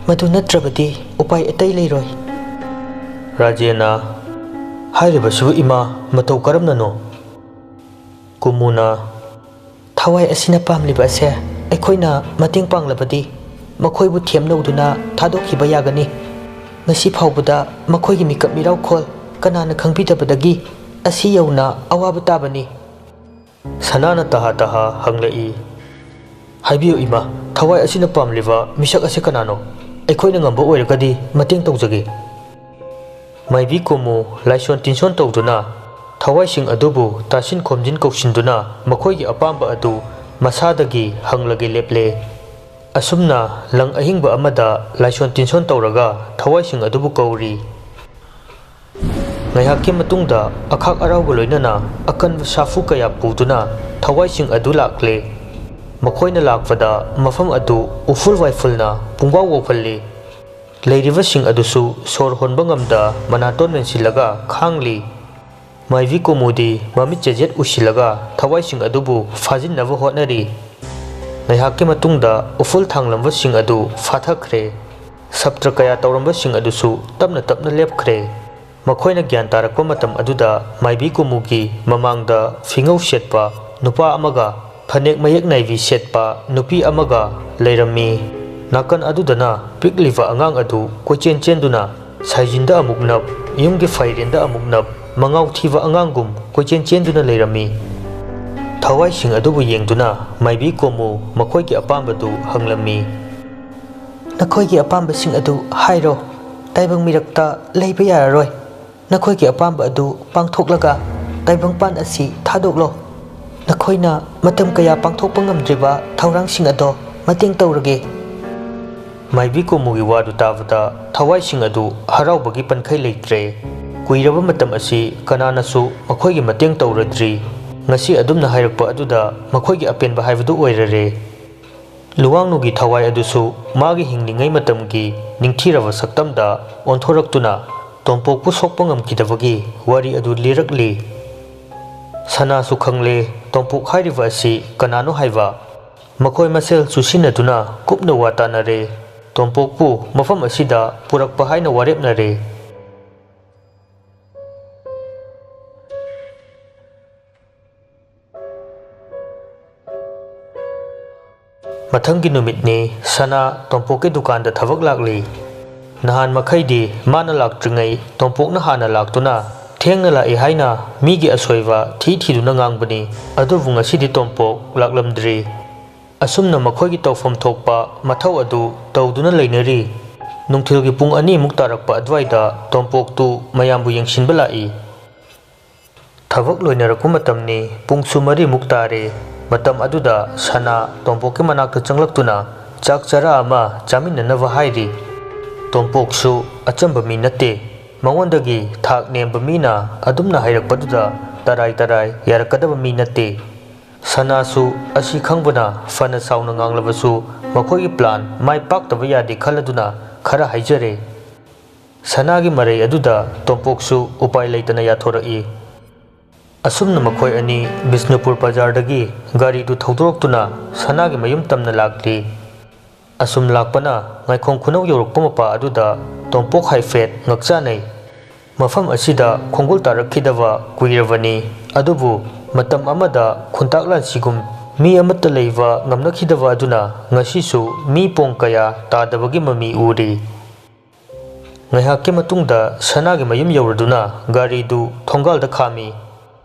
ꯃꯗꯨ ꯅꯠꯇ꯭ꯔꯕꯗꯤ ꯎꯄꯥꯏ ꯑꯇꯩ ꯂꯩꯔꯣꯏ꯫ ꯔꯥꯖꯦꯅ, ꯍꯥꯏꯔꯤꯕꯁꯤꯕꯨ ꯏꯃꯥ, ꯃꯇꯧ ꯀꯔꯝꯅꯅꯣ? ꯀꯨꯃꯨꯅ, ꯊꯋꯥꯏ ꯑꯁꯤꯅ ꯄꯥꯝꯂꯤꯕ ꯑꯁꯦ ꯑꯩꯈꯣꯏꯅ ꯃꯇꯦꯡ ꯄꯥꯡꯂꯕꯗꯤ ꯃꯈꯣꯏꯕꯨ ꯊꯦꯝꯅꯧꯗꯨꯅ ꯊꯥꯗꯣꯛꯈꯤꯕ ꯌꯥꯒꯅꯤ꯫ ꯉꯁꯤ ꯐꯥꯎꯕꯗ ꯃꯈꯣꯏꯒꯤ ꯃꯤꯀꯞ ꯃꯤꯔꯥꯎꯈꯣꯜ ꯀꯅꯥꯅ ꯈꯪꯕꯤꯗꯕꯗꯒꯤ ꯑꯁꯤ ꯌꯧꯅ ꯑꯋꯥꯕ ꯇꯥꯕꯅꯤ꯫ ꯁꯅꯥꯅ ꯇꯍꯥ ꯇꯍꯥ ꯍꯪꯂꯛꯏ, ꯍꯥꯏꯕꯤꯌꯨ ꯏꯃꯥ, ꯊꯋꯥꯏ ꯑꯁꯤꯅ ꯄꯥꯝꯂꯤꯕ ꯃꯤꯁꯛ ꯑꯁꯤ ꯀꯅꯥꯅꯣ? ꯑꯩꯈꯣꯏꯅ ꯉꯝꯕ ꯑꯣꯏꯔꯒꯗꯤ ꯃꯇꯦꯡ ꯇꯧꯖꯒꯦ꯫ ꯃꯥꯏꯕꯤ ꯀꯣꯃꯨ ꯂꯥꯏꯁꯣꯟ ꯇꯤꯟꯁꯣꯟ ꯇꯧꯗꯨꯅ ꯊꯋꯥꯏꯁꯤꯡ ꯑꯗꯨꯕꯨ ꯇꯥꯁꯤꯟ ꯈꯣꯝꯖꯤꯟ ꯀꯧꯁꯤꯟꯗꯨꯅ ꯃꯈꯣꯏꯒꯤ ꯑꯄꯥꯝꯕ ꯑꯗꯨ ꯃꯁꯥꯗꯒꯤ ꯍꯪꯂꯒꯦ ꯂꯦꯞꯂꯦ꯫ ꯑꯁꯨꯝꯅ ꯂꯪ ꯑꯍꯤꯡꯕ ꯑꯃꯗ ꯂꯥꯏꯁꯣꯟ ꯇꯤꯟꯁꯣꯟ ꯇꯧꯔꯒ ꯊꯋꯥꯏꯁꯤꯡ ꯑꯗꯨꯕꯨ ꯀꯧꯔꯤ꯫ ꯉꯥꯏꯍꯥꯛꯀꯤ ꯃꯇꯨꯡꯗ ꯑꯈꯥꯛ ꯑꯔꯥꯎꯒ ꯂꯣꯏꯅꯅ ꯑꯀꯟꯕ ꯁꯥꯐꯨ ꯀꯌꯥ ꯄꯨꯗꯨꯅ ꯊꯋꯥꯏꯁꯤꯡ ꯑꯗꯨ ꯂꯥꯛꯂꯦ꯫ ꯃꯈꯣꯏꯅ ꯂꯥꯛꯄꯗ ꯃꯐꯝ ꯑꯗꯨ ꯎꯐꯨꯜ ꯋꯥꯏꯐꯨꯜꯅ ꯄꯨꯡꯋꯥꯎ ꯋꯥꯎꯍꯜꯂꯤ꯫ ꯂꯩꯔꯤꯕꯁꯤꯡ ꯑꯗꯨꯁꯨ ꯁꯣꯔ ꯍꯣꯟꯕ ꯉꯝꯗ ꯃꯅꯥꯇꯣꯟ ꯃꯦꯟꯁꯤꯜꯂꯒ ꯈꯥꯡꯂꯤ꯫ ꯃꯥꯏꯕꯤ ꯀꯣꯃꯨꯗꯤ ꯃꯃꯤꯠ ꯆꯦꯖꯦꯠ ꯎꯏꯁꯤꯜꯂꯒ ꯊꯋꯥꯏꯁꯤꯡ ꯑꯗꯨꯕꯨ ꯐꯥꯖꯤꯟꯅꯕ ꯍꯣꯠꯅꯔꯤ꯫ ꯉꯥꯏꯍꯥꯛꯀꯤ ꯃꯇꯨꯡꯗ ꯎꯐꯨꯜ ꯊꯥꯡꯂꯝꯕꯁꯤꯡ ꯑꯗꯨ ꯐꯥꯊꯈ꯭ꯔꯦ꯫ ꯁꯞꯇ꯭ꯔ ꯀꯌꯥ ꯇꯧꯔꯝꯕꯁꯤꯡ ꯑꯗꯨꯁꯨ ꯇꯞꯅ ꯇꯞꯅ ꯂꯦꯞꯈ꯭ꯔꯦ꯫ ꯃꯈꯣꯏꯅ ꯒ꯭ꯌꯥꯟ ꯇꯥꯔꯛꯄ ꯃꯇꯝ ꯑꯗꯨꯗ ꯃꯥꯏꯕꯤ ꯀꯣꯃꯨꯒꯤ ꯃꯃꯥꯡꯗ ꯐꯤꯉꯧ ꯁꯦꯠꯄ ꯅꯨꯄꯥ ꯑꯃꯒ ꯐꯅꯦꯛ ꯃꯌꯦꯛ ꯅꯥꯏꯕꯤ ꯁꯦꯠꯄ ꯅꯨꯄꯤ ꯑꯃꯒ ꯂꯩꯔꯝꯃꯤ꯫ ꯅꯥꯀꯟ ꯑꯗꯨꯗꯅ ꯄꯤꯛꯂꯤꯕ ꯑꯉꯥꯡ ꯑꯗꯨ ꯀꯣꯏꯆꯦꯟ ꯆꯦꯟꯗꯨꯅ ꯁꯥꯏꯖꯤꯟꯗ ꯑꯃꯨꯛ ꯅꯞ, ꯌꯨꯝꯒꯤ ꯐꯥꯏꯔꯦꯟꯗ ꯑꯃꯨꯛ ꯅꯞ, ꯃꯉꯥꯎ ꯊꯤꯕ ꯑꯉꯥꯡꯒꯨꯝ ꯀꯣꯏꯆꯦꯟ ꯆꯦꯟꯗꯨꯅ ꯂꯩꯔꯝꯃꯤ꯫ ꯊꯋꯥꯏꯁꯤꯡ ꯑꯗꯨꯕꯨ ꯌꯦꯡꯗꯨꯅ ꯃꯥꯏꯕꯤ ꯀꯣꯃꯨ ꯃꯈꯣꯏꯒꯤ ꯑꯄꯥꯝꯕꯗꯨ ꯍꯪꯂꯝꯃꯤ꯫ ꯅꯈꯣꯏꯒꯤ ꯑꯄꯥꯝꯕꯁꯤꯡ ꯑꯗꯨ ꯍꯥꯏꯔꯣ꯫ ꯇꯥꯏꯕꯪ ꯃꯤꯔꯛꯇ ꯂꯩꯕ ꯌꯥꯔꯔꯣꯏ꯫ ꯅꯈꯣꯏꯒꯤ ꯑꯄꯥꯝꯕ ꯑꯗꯨ ꯄꯥꯡꯊꯣꯛꯂꯒ ꯇꯥꯏꯕꯪꯄꯥꯟ ꯑꯁꯤ ꯊꯥꯗꯣꯛꯂꯣ꯫ ꯅꯈꯣꯏꯅ ꯃꯇꯝ ꯀꯌꯥ ꯄꯥꯡꯊꯣꯛꯄ ꯉꯝꯗ꯭ꯔꯤꯕ ꯊꯧꯔꯥꯡꯁꯤꯡ ꯑꯗꯣ ꯃꯇꯦꯡ ꯇꯧꯔꯒꯦ꯫ ꯃꯥꯏꯕꯤ ꯀꯣꯃꯨꯒꯤ ꯋꯥꯗꯨ ꯇꯥꯕꯗ ꯊꯋꯥꯏꯁꯤꯡ ꯑꯗꯨ ꯍꯔꯥꯎꯕꯒꯤ ꯄꯟꯈꯩ ꯂꯩꯇ꯭ꯔꯦ꯫ ꯀꯨꯏꯔꯕ ꯃꯇꯝ ꯑꯁꯤ ꯀꯅꯥꯅꯁꯨ ꯃꯈꯣꯏꯒꯤ ꯃꯇꯦꯡ ꯇꯧꯔꯗ꯭ꯔꯤ꯫ ꯉꯁꯤ ꯑꯗꯨꯝꯅ ꯍꯥꯏꯔꯛꯄ ꯑꯗꯨꯗ ꯃꯈꯣꯏꯒꯤ ꯑꯄꯦꯟꯕ ꯍꯥꯏꯕꯗꯨ ꯑꯣꯏꯔꯔꯦ꯫ ꯂꯨꯋꯥꯡꯅꯨꯒꯤ ꯊꯋꯥꯏ ꯑꯗꯨꯁꯨ ꯃꯥꯒꯤ ꯍꯤꯡꯂꯤꯉꯩ ꯃꯇꯝꯒꯤ ꯅꯤꯡꯊꯤꯔꯕ ꯁꯛꯇꯝꯗ ꯑꯣꯟꯊꯣꯔꯛꯇꯨꯅ ꯇꯣꯝꯄꯣꯛꯄꯨ ꯁꯣꯛꯄ ꯉꯝꯈꯤꯗꯕꯒꯤ ꯋꯥꯔꯤ ꯑꯗꯨ ꯂꯤꯔꯛꯂꯤ꯫ ꯁꯅꯥꯁꯨ ꯈꯪꯂꯦ ꯇꯣꯝꯄꯣꯛ ꯍꯥꯏꯔꯤꯕ ꯑꯁꯤ ꯀꯅꯥꯅꯣ ꯍꯥꯏꯕ꯫ ꯃꯈꯣꯏ ꯃꯁꯦꯜ ꯆꯨꯁꯤꯟꯅꯗꯨꯅ ꯀꯨꯞꯅ ꯋꯥ ꯇꯥꯅꯔꯦ꯫ ꯇꯣꯝꯄꯣꯛꯄꯨ ꯃꯐꯝ ꯑꯁꯤꯗ ꯄꯨꯔꯛꯄ ꯍꯥꯏꯅ ꯋꯥꯔꯦꯞꯅꯔꯦ꯫ ꯃꯊꯪꯒꯤ ꯅꯨꯃꯤꯠꯅꯤ꯫ ꯁꯅꯥ ꯇꯣꯝꯄꯣꯛꯀꯤ ꯗꯨꯀꯥꯟꯗ ꯊꯕꯛ ꯂꯥꯛꯂꯤ꯫ ꯅꯍꯥꯟ ꯃꯈꯩꯗꯤ ꯃꯥꯅ ꯂꯥꯛꯇ꯭ꯔꯤꯉꯩ ꯇꯣꯝꯄꯣꯛꯅ ꯍꯥꯟꯅ ꯂꯥꯛꯇꯨꯅ ꯊꯦꯡꯅ ꯂꯥꯛꯏ ꯍꯥꯏꯅ ꯃꯤꯒꯤ ꯑꯁꯣꯏꯕ ꯊꯤ ꯊꯤꯗꯨꯅ ꯉꯥꯡꯕꯅꯤ꯫ ꯑꯗꯨꯕꯨ ꯉꯁꯤꯗꯤ ꯇꯣꯝꯄꯣꯛ ꯂꯥꯛꯂꯝꯗ꯭ꯔꯤ꯫ ꯑꯁꯨꯝꯅ ꯃꯈꯣꯏꯒꯤ ꯇꯧꯐꯝ ꯊꯣꯛꯄ ꯃꯊꯧ ꯑꯗꯨ ꯇꯧꯗꯨꯅ ꯂꯩꯅꯔꯤ꯫ ꯅꯨꯡꯊꯤꯜꯒꯤ ꯄꯨꯡ ꯑꯅꯤꯃꯨꯛ ꯇꯥꯔꯛꯄ ꯑꯗꯨꯋꯥꯏꯗ ꯇꯣꯝꯄꯣꯛꯇꯨ ꯃꯌꯥꯝꯕꯨ ꯌꯦꯡꯁꯤꯟꯕ ꯂꯥꯛꯏ꯫ ꯊꯕꯛ ꯂꯣꯏꯅꯔꯛꯄ ꯃꯇꯝꯅꯤ꯫ ꯄꯨꯡꯁꯨ ꯃꯔꯤꯃꯨꯛ ꯇꯥꯔꯦ꯫ ꯃꯇꯝ ꯑꯗꯨꯗ ꯁꯅꯥ ꯇꯣꯝꯄꯣꯛꯀꯤ ꯃꯅꯥꯛꯇ ꯆꯪꯂꯛꯇꯨꯅ ꯆꯥꯛ ꯆꯔꯥ ꯑꯃ ꯆꯥꯃꯤꯟꯅꯅꯕ ꯍꯥꯏꯔꯤ꯫ ꯇꯣꯝꯄꯣꯛꯁꯨ ꯑꯆꯝꯕ ꯃꯤ ꯅꯠꯇꯦ꯫ ꯃꯉꯣꯟꯗꯒꯤ ꯊꯥꯛ ꯅꯦꯝꯕ ꯃꯤꯅ ꯑꯗꯨꯝꯅ ꯍꯥꯏꯔꯛꯄꯗꯨꯗ ꯇꯔꯥꯏ ꯇꯔꯥꯏ ꯌꯥꯔꯛꯀꯗꯕ ꯃꯤ ꯅꯠꯇꯦ꯫ ꯁꯅꯥꯁꯨ ꯑꯁꯤ ꯈꯪꯕꯅ ꯐꯅ ꯁꯥꯎꯅ ꯉꯥꯡꯂꯕꯁꯨ ꯃꯈꯣꯏꯒꯤ ꯄ꯭ꯂꯥꯟ ꯃꯥꯏ ꯄꯥꯛꯇꯕ ꯌꯥꯗꯦ ꯈꯜꯂꯗꯨꯅ ꯈꯔ ꯍꯥꯏꯖꯔꯦ꯫ ꯁꯅꯥꯒꯤ ꯃꯔꯩ ꯑꯗꯨꯗ ꯇꯣꯝꯄꯣꯛꯁꯨ ꯎꯄꯥꯏ ꯂꯩꯇꯅ ꯌꯥꯊꯣꯔꯛꯏ꯫ ꯑꯁꯨꯝꯅ ꯃꯈꯣꯏ ꯑꯅꯤ ꯕꯤꯁꯅꯨꯄꯨꯔ ꯕꯖꯥꯔꯗꯒꯤ ꯒꯥꯔꯤꯗꯨ ꯊꯧꯗꯣꯔꯛꯇꯨꯅ ꯁꯅꯥꯒꯤ ꯃꯌꯨꯝ ꯇꯝꯅ ꯂꯥꯛꯂꯤ꯫ ꯑꯁꯨꯝ ꯂꯥꯛꯄꯅ ꯉꯥꯏꯈꯣꯡ ꯈꯨꯅꯧ ꯌꯧꯔꯛꯄ ꯃꯄꯥ ꯑꯗꯨꯗ ꯇꯣꯝꯄꯣꯛ ꯍꯥꯏꯐꯦꯠ ꯉꯛꯆꯥꯅꯩ꯫ ꯃꯐꯝ ꯑꯁꯤꯗ ꯈꯣꯡꯒꯨꯜ ꯇꯥꯔꯛꯈꯤꯗꯕ ꯀꯨꯏꯔꯕꯅꯤ꯫ ꯑꯗꯨꯕꯨ ꯃꯇꯝ ꯑꯃꯗ ꯈꯨꯟꯇꯥꯛ ꯂꯥꯟꯁꯤꯒꯨꯝ ꯃꯤ ꯑꯃꯠꯇ ꯂꯩꯕ ꯉꯝꯅꯈꯤꯗꯕ ꯑꯗꯨꯅ ꯉꯁꯤꯁꯨ ꯃꯤ ꯄꯣꯡ ꯀꯌꯥ ꯇꯥꯗꯕꯒꯤ ꯃꯃꯤ ꯎꯔꯤ꯫ ꯉꯥꯏꯍꯥꯛꯀꯤ ꯃꯇꯨꯡꯗ ꯁꯅꯥꯒꯤ ꯃꯌꯨꯝ ꯌꯧꯔꯗꯨꯅ ꯒꯥꯔꯤꯗꯨ ꯊꯣꯡꯒꯥꯜꯗ ꯈꯥꯝꯃꯤ꯫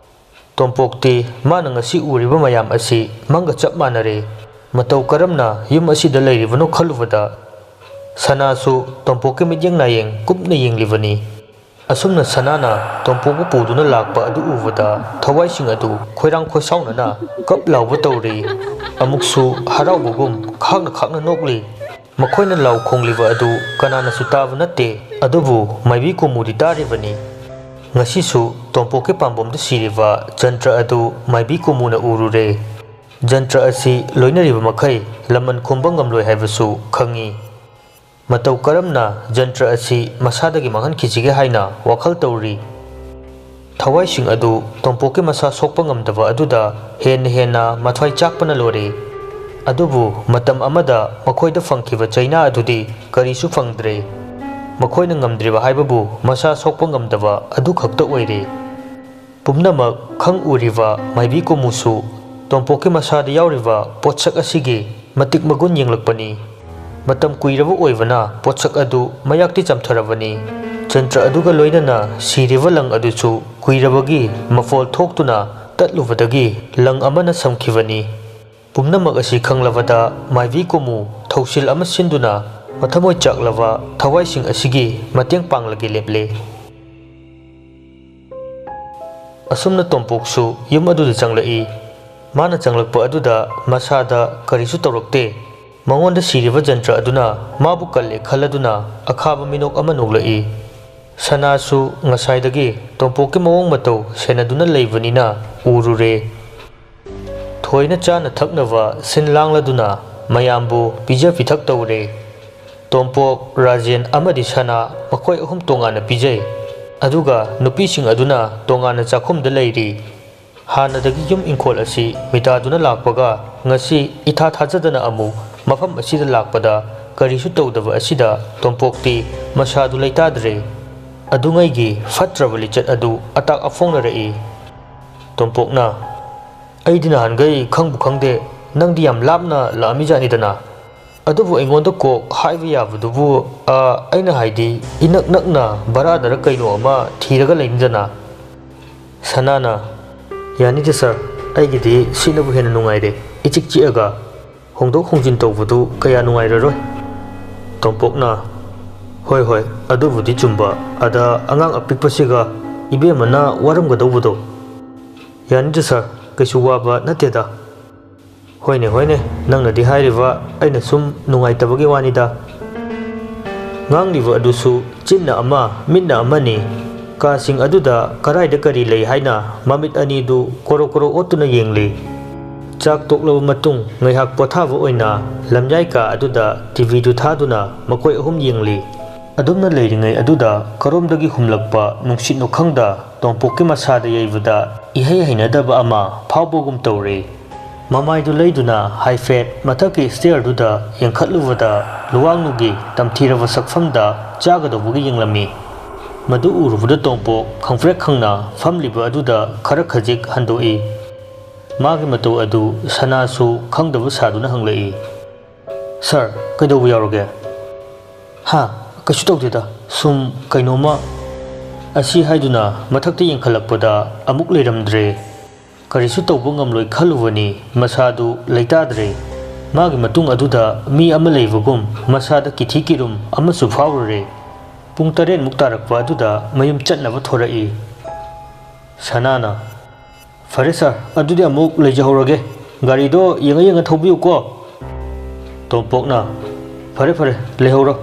ꯇꯣꯝꯄꯣꯛꯇꯤ ꯃꯥꯅ ꯉꯁꯤ ꯎꯔꯤꯕ ꯃꯌꯥꯝ ꯑꯁꯤ ꯃꯪꯒ ꯆꯞ ꯃꯥꯟꯅꯔꯦ꯫ ꯃꯇꯧ ꯀꯔꯝꯅ ꯌꯨꯝ ꯑꯁꯤꯗ ꯂꯩꯔꯤꯕꯅꯣ ꯈꯜꯂꯨꯕꯗ ꯁꯅꯥꯁꯨ ꯇꯣꯝꯄꯣꯛꯀꯤ ꯃꯤꯠꯌꯦꯡ ꯅꯥꯌꯦꯡ ꯀꯨꯞꯅ ꯌꯦꯡꯂꯤꯕꯅꯤ꯫ ꯑꯁꯨꯝꯅ ꯁꯅꯥꯅ ꯇꯣꯝꯄꯣꯛꯄꯨ ꯄꯨꯗꯨꯅ ꯂꯥꯛꯄ ꯑꯗꯨ ꯎꯕꯗ ꯊꯋꯥꯏꯁꯤꯡ ꯑꯗꯨ ꯈꯣꯏꯔꯥꯡ ꯈꯣꯏꯁꯥꯎꯅꯅ ꯀꯞ ꯂꯥꯎꯕ ꯇꯧꯔꯤ꯫ ꯑꯃꯨꯛꯁꯨ ꯍꯔꯥꯎꯕꯒꯨꯝ ꯈꯥꯡꯅ ꯈꯥꯡꯅ ꯅꯣꯛꯂꯤ꯫ ꯃꯈꯣꯏꯅ ꯂꯥꯎ ꯈꯣꯡꯂꯤꯕ ꯑꯗꯨ ꯀꯅꯥꯅꯁꯨ ꯇꯥꯕ ꯅꯠꯇꯦ꯫ ꯑꯗꯨꯕꯨ ꯃꯥꯏꯕꯤ ꯀꯨꯝꯃꯨꯗꯤ ꯇꯥꯔꯤꯕꯅꯤ꯫ ꯉꯁꯤꯁꯨ ꯇꯣꯝꯄꯣꯛꯀꯤ ꯄꯥꯝꯕꯣꯝꯗ ꯁꯤꯔꯤꯕ ꯖꯟꯇ꯭ꯔ ꯑꯗꯨ ꯃꯥꯏꯕꯤ ꯀꯨꯃꯨꯅ ꯎꯔꯨꯔꯦ꯫ ꯖꯟꯇ꯭ꯔ ꯑꯁꯤ ꯂꯣꯏꯅꯔꯤꯕ ꯃꯈꯩ ꯂꯃꯟ ꯈꯨꯝꯕ ꯉꯝꯂꯣꯏ ꯍꯥꯏꯕꯁꯨ ꯈꯪꯏ꯫ ꯃꯇꯧ ꯀꯔꯝꯅ ꯖꯟꯇ꯭ꯔ ꯑꯁꯤ ꯃꯁꯥꯗꯒꯤ ꯃꯥꯡꯍꯟꯈꯤꯁꯤꯒꯦ ꯍꯥꯏꯅ ꯋꯥꯈꯜ ꯇꯧꯔꯤ꯫ ꯊꯋꯥꯏꯁꯤꯡ ꯑꯗꯨ ꯇꯣꯝꯄꯣꯛꯀꯤ ꯃꯁꯥ ꯁꯣꯛꯄ ꯉꯝꯗꯕ ꯑꯗꯨꯗ ꯍꯦꯟꯅ ꯍꯦꯟꯅ ꯃꯊ꯭ꯋꯥꯏ ꯆꯥꯛꯄꯅ ꯂꯣꯏꯔꯦ꯫ ꯑꯗꯨꯕꯨ ꯃꯇꯝ ꯑꯃꯗ ꯃꯈꯣꯏꯗ ꯐꯪꯈꯤꯕ ꯆꯩꯅꯥ ꯑꯗꯨꯗꯤ ꯀꯔꯤꯁꯨ ꯐꯪꯗ꯭ꯔꯦ꯫ ꯃꯈꯣꯏꯅ ꯉꯝꯗ꯭ꯔꯤꯕ ꯍꯥꯏꯕꯕꯨ ꯃꯁꯥ ꯁꯣꯛꯄ ꯉꯝꯗꯕ ꯑꯗꯨ ꯈꯛꯇ ꯑꯣꯏꯔꯦ꯫ ꯄꯨꯝꯅꯃꯛ ꯈꯪ ꯎꯔꯤꯕ ꯃꯥꯏꯕꯤ ꯀꯨꯃꯨꯁꯨ ꯇꯣꯝꯄꯣꯛꯀꯤ ꯃꯁꯥꯗ ꯌꯥꯎꯔꯤꯕ ꯄꯣꯠꯁꯛ ꯑꯁꯤꯒꯤ ꯃꯇꯤꯛ ꯃꯒꯨꯟ ꯌꯦꯡꯂꯛꯄꯅꯤ꯫ ꯃꯇꯝ ꯀꯨꯏꯔꯕ ꯑꯣꯏꯕꯅ ꯄꯣꯠꯁꯛ ꯑꯗꯨ ꯃꯌꯥꯛꯇꯤ ꯆꯝꯊꯔꯕꯅꯤ꯫ ꯖꯟꯇ꯭ꯔ ꯑꯗꯨꯒ ꯂꯣꯏꯅꯅ ꯁꯤꯔꯤꯕ ꯂꯪ ꯑꯗꯨꯁꯨ ꯀꯨꯏꯔꯕꯒꯤ ꯃꯐꯣꯜ ꯊꯣꯛꯇꯨꯅ ꯇꯠꯂꯨꯕꯗꯒꯤ ꯂꯪ ꯑꯃꯅ ꯁꯝꯈꯤꯕꯅꯤ꯫ ꯄꯨꯝꯅꯃꯛ ꯑꯁꯤ ꯈꯪꯂꯕꯗ ꯃꯥꯏꯕꯤ ꯀꯨꯃꯨ ꯊꯧꯁꯤꯜ ꯑꯃ ꯁꯤꯟꯗꯨꯅ ꯃꯊꯃꯣꯏ ꯆꯥꯛꯂꯕ ꯊꯋꯥꯏꯁꯤꯡ ꯑꯁꯤꯒꯤ ꯃꯇꯦꯡ ꯄꯥꯡꯂꯒꯦ ꯂꯦꯞꯂꯦ꯫ ꯑꯁꯨꯝꯅ ꯇꯣꯝꯄꯣꯛꯁꯨ ꯌꯨꯝ ꯑꯗꯨꯗ ꯆꯪꯂꯛꯏ꯫ ꯃꯥꯅ ꯆꯪꯂꯛꯄ ꯑꯗꯨꯗ ꯃꯁꯥꯗ ꯀꯔꯤꯁꯨ ꯇꯧꯔꯛꯇꯦ꯫ ꯃꯉꯣꯟꯗ ꯁꯤꯔꯤꯕ ꯖꯟꯇ꯭ꯔ ꯑꯗꯨꯅ ꯃꯥꯕꯨ ꯀꯜꯂꯦ ꯈꯜꯂꯗꯨꯅ ꯑꯈꯥꯕ ꯃꯤꯅꯣꯛ ꯑꯃ ꯅꯣꯛꯂꯛꯏ꯫ ꯁꯅꯥꯁꯨ ꯉꯁꯥꯏꯗꯒꯤ ꯇꯣꯝꯄꯣꯛꯀꯤ ꯃꯑꯣꯡ ꯃꯇꯧ ꯁꯦꯟꯅꯗꯨꯅ ꯂꯩꯕꯅꯤꯅ ꯎꯔꯨꯔꯦ꯫ ꯊꯣꯏꯅ ꯆꯥꯅ ꯊꯛꯅꯕ ꯁꯤꯟ ꯂꯥꯡꯂꯗꯨꯅ ꯃꯌꯥꯝꯕꯨ ꯄꯤꯖ ꯄꯤꯊꯛ ꯇꯧꯔꯦ꯫ ꯇꯣꯝꯄꯣꯛ, ꯔꯥꯖꯦꯟ ꯑꯃꯗꯤ ꯁꯅꯥ ꯃꯈꯣꯏ ꯑꯍꯨꯝ ꯇꯣꯉꯥꯟꯅ ꯄꯤꯖꯩ꯫ ꯑꯗꯨꯒ ꯅꯨꯄꯤꯁꯤꯡ ꯑꯗꯨꯅ ꯇꯣꯉꯥꯟꯅ ꯆꯥꯛꯈꯨꯝꯗ ꯂꯩꯔꯤ꯫ ꯍꯥꯟꯅꯗꯒꯤ ꯌꯨꯝ ꯏꯪꯈꯣꯜ ꯑꯁꯤ ꯃꯤꯇꯥꯗꯨꯅ ꯂꯥꯛꯄꯒ ꯉꯁꯤ ꯏꯊꯥ ꯊꯥꯖꯗꯅ ꯑꯃꯨꯛ ꯃꯐꯝ ꯑꯁꯤꯗ ꯂꯥꯛꯄꯗ ꯀꯔꯤꯁꯨ ꯇꯧꯗꯕ ꯑꯁꯤꯗ ꯇꯣꯝꯄꯣꯛꯇꯤ ꯃꯁꯥꯗꯨ ꯂꯩꯇꯥꯗ꯭ꯔꯦ꯫ ꯑꯗꯨꯉꯩꯒꯤ ꯐꯠꯇ꯭ꯔꯕ ꯂꯤꯆꯠ ꯑꯗꯨ ꯑꯇꯥꯛ ꯑꯐꯣꯡꯅꯔꯛꯏ꯫ ꯇꯣꯝꯄꯣꯛꯅ, "ꯑꯩꯗꯤ ꯅꯍꯥꯟꯈꯩ ꯈꯪꯕꯨ ꯈꯪꯗꯦ, ꯅꯪꯗꯤ ꯌꯥꯝ ꯂꯥꯞꯅ ꯂꯥꯛꯑꯝꯃꯤꯖꯥꯠꯅꯤꯗꯅ꯫ ꯑꯗꯨꯕꯨ ꯑꯩꯉꯣꯟꯗ ꯀꯣꯛ ꯍꯥꯏꯕ ꯌꯥꯕꯗꯨꯕꯨ, ꯑ, ꯑꯩꯅ ꯍꯥꯏꯗꯤ ꯏꯅꯛ ꯅꯛꯅ ꯚꯔꯥꯗꯔ ꯀꯩꯅꯣ ꯑꯃ ꯊꯤꯔꯒ ꯂꯩꯅꯤꯗꯅ?" ꯁꯅꯥꯅ, "ꯌꯥꯅꯤꯗ ꯁꯥꯔ, ꯑꯩꯒꯤꯗꯤ ꯁꯤꯅꯕꯨ ꯍꯦꯟꯅ ꯅꯨꯡꯉꯥꯏꯔꯦ, ꯏꯆꯤꯛ ꯆꯤꯛꯑꯒ꯫ ꯍꯣꯡꯗꯣꯛ ꯍꯣꯡꯖꯤꯟ ꯇꯧꯕꯗꯨ ꯀꯌꯥ ꯅꯨꯡꯉꯥꯏꯔꯔꯣꯏ꯫" ꯇꯣꯝꯄꯣꯛꯅ, "ꯍꯣꯏ, ꯍꯣꯏ, ꯑꯗꯨꯕꯨꯗꯤ ꯆꯨꯝꯕ꯫ ꯑꯗ ꯑꯉꯥꯡ ꯑꯄꯤꯛꯄꯁꯤꯒ ꯏꯕꯦꯝꯃꯅ ꯋꯥꯔꯝꯒꯗꯧꯕꯗꯣ꯫" "ꯌꯥꯅꯤꯗ ꯁꯥꯔ, ꯀꯩꯁꯨ ꯋꯥꯕ ꯅꯠꯇꯦꯗ꯫" "ꯍꯣꯏꯅꯦ, ꯍꯣꯏꯅꯦ, ꯅꯪꯅꯗꯤ ꯍꯥꯏꯔꯤꯕ, ꯑꯩꯅ ꯁꯨꯝ ꯅꯨꯡꯉꯥꯏꯇꯕꯒꯤ ꯋꯥꯅꯤꯗ꯫" ꯉꯥꯡꯂꯤꯕ ꯑꯗꯨꯁꯨ ꯆꯤꯟꯅ ꯑꯃ, ꯃꯤꯠꯅ ꯑꯃꯅꯤ꯫ ꯀꯥꯁꯤꯡ ꯑꯗꯨꯗ ꯀꯔꯥꯏꯗ ꯀꯔꯤ ꯂꯩ ꯍꯥꯏꯅ ꯃꯃꯤꯠ ꯑꯅꯤꯗꯨ ꯀꯣꯔꯣ ꯀꯣꯔꯣ ꯑꯣꯠꯇꯨꯅ ꯌꯦꯡꯂꯤ꯫ ꯆꯥꯛ ꯇꯣꯛꯂꯕ ꯃꯇꯨꯡ ꯉꯥꯏꯍꯥꯛ ꯄꯣꯊꯥꯕ ꯑꯣꯏꯅ ꯂꯝꯌꯥꯏ ꯀꯥ ꯑꯗꯨꯗ ꯇꯤꯚꯤꯗꯨ ꯊꯥꯗꯨꯅ ꯃꯈꯣꯏ ꯑꯍꯨꯝ ꯌꯦꯡꯂꯤ꯫ ꯑꯗꯨꯝꯅ ꯂꯩꯔꯤꯉꯩ ꯑꯗꯨꯗ ꯀꯔꯣꯝꯗꯒꯤ ꯍꯨꯝꯂꯛꯄ ꯅꯨꯡꯁꯤꯠꯅꯣ ꯈꯪꯗ ꯇꯣꯝꯄꯣꯛꯀꯤ ꯃꯁꯥꯗ ꯌꯩꯕꯗ ꯏꯍꯩ ꯍꯩꯅꯗꯕ ꯑꯃ ꯐꯥꯎꯕꯒꯨꯝ ꯇꯧꯔꯦ꯫ ꯃꯃꯥꯏꯗꯨ ꯂꯩꯗꯨꯅ ꯍꯥꯏꯐꯦꯠ ꯃꯊꯛꯀꯤ ꯁ꯭ꯇꯦꯌꯔꯗꯨꯗ ꯌꯦꯡꯈꯠꯂꯨꯕꯗ ꯂꯨꯋꯥꯡꯅꯨꯒꯤ ꯇꯝꯊꯤꯔꯕ ꯁꯛꯐꯝꯗ ꯆꯥꯒꯗꯧꯕꯒꯤ ꯌꯦꯡꯂꯝꯃꯤ꯫ ꯃꯗꯨ ꯎꯔꯨꯕꯗ ꯇꯣꯝꯄꯣꯛ ꯈꯪꯄ꯭ꯔꯦꯛ ꯈꯪꯅ ꯐꯝꯂꯤꯕ ꯑꯗꯨꯗ ꯈꯔ ꯈꯖꯤꯛ ꯍꯟꯗꯣꯛꯏ꯫ ꯃꯥꯒꯤ ꯃꯇꯧ ꯑꯗꯨ ꯁꯅꯥꯁꯨ ꯈꯪꯗꯕ ꯁꯥꯗꯨꯅ ꯍꯪꯂꯛꯏ, "ꯁꯥꯔ, ꯀꯩꯗꯧꯕ ꯌꯥꯎꯔꯒꯦ?" "ꯍꯥ? ꯀꯩꯁꯨ ꯇꯧꯗꯦꯗ, ꯁꯨꯝ ꯀꯩꯅꯣꯝꯃ"꯫ ꯑꯁꯤ ꯍꯥꯏꯗꯨꯅ ꯃꯊꯛꯇ ꯌꯦꯡꯈꯠꯂꯛꯄꯗ ꯑꯃꯨꯛ ꯂꯩꯔꯝꯗ꯭ꯔꯦ꯫ ꯀꯔꯤꯁꯨ ꯇꯧꯕ ꯉꯝꯂꯣꯏ ꯈꯜꯂꯨꯕꯅꯤ, ꯃꯁꯥꯗꯨ ꯂꯩꯇꯥꯗ꯭ꯔꯦ꯫ ꯃꯥꯒꯤ ꯃꯇꯨꯡ ꯑꯗꯨꯗ ꯃꯤ ꯑꯃ ꯂꯩꯕꯒꯨꯝ ꯃꯁꯥꯗ ꯀꯤꯊꯤ ꯀꯤꯔꯨꯝ ꯑꯃꯁꯨ ꯐꯥꯎꯔꯨꯔꯦ꯫ ꯄꯨꯡ ꯇꯔꯦꯠꯃꯨꯛ ꯇꯥꯔꯛꯄ ꯑꯗꯨꯗ ꯃꯌꯨꯝ ꯆꯠꯅꯕ ꯊꯣꯔꯛꯏ꯫ ꯁꯅꯥꯅ, "ꯐꯔꯦ ꯁꯥꯔ, ꯑꯗꯨꯗꯤ ꯑꯃꯨꯛ ꯂꯩꯖꯍꯧꯔꯒꯦ꯫ ꯒꯥꯔꯤꯗꯣ ꯌꯦꯡꯉ ꯌꯦꯡꯉ ꯊꯧꯕꯤꯌꯨꯀꯣ"꯫ ꯇꯣꯝꯄꯣꯛꯅ, "ꯐꯔꯦ ꯐꯔꯦ, ꯂꯩꯍꯧꯔꯣ"꯫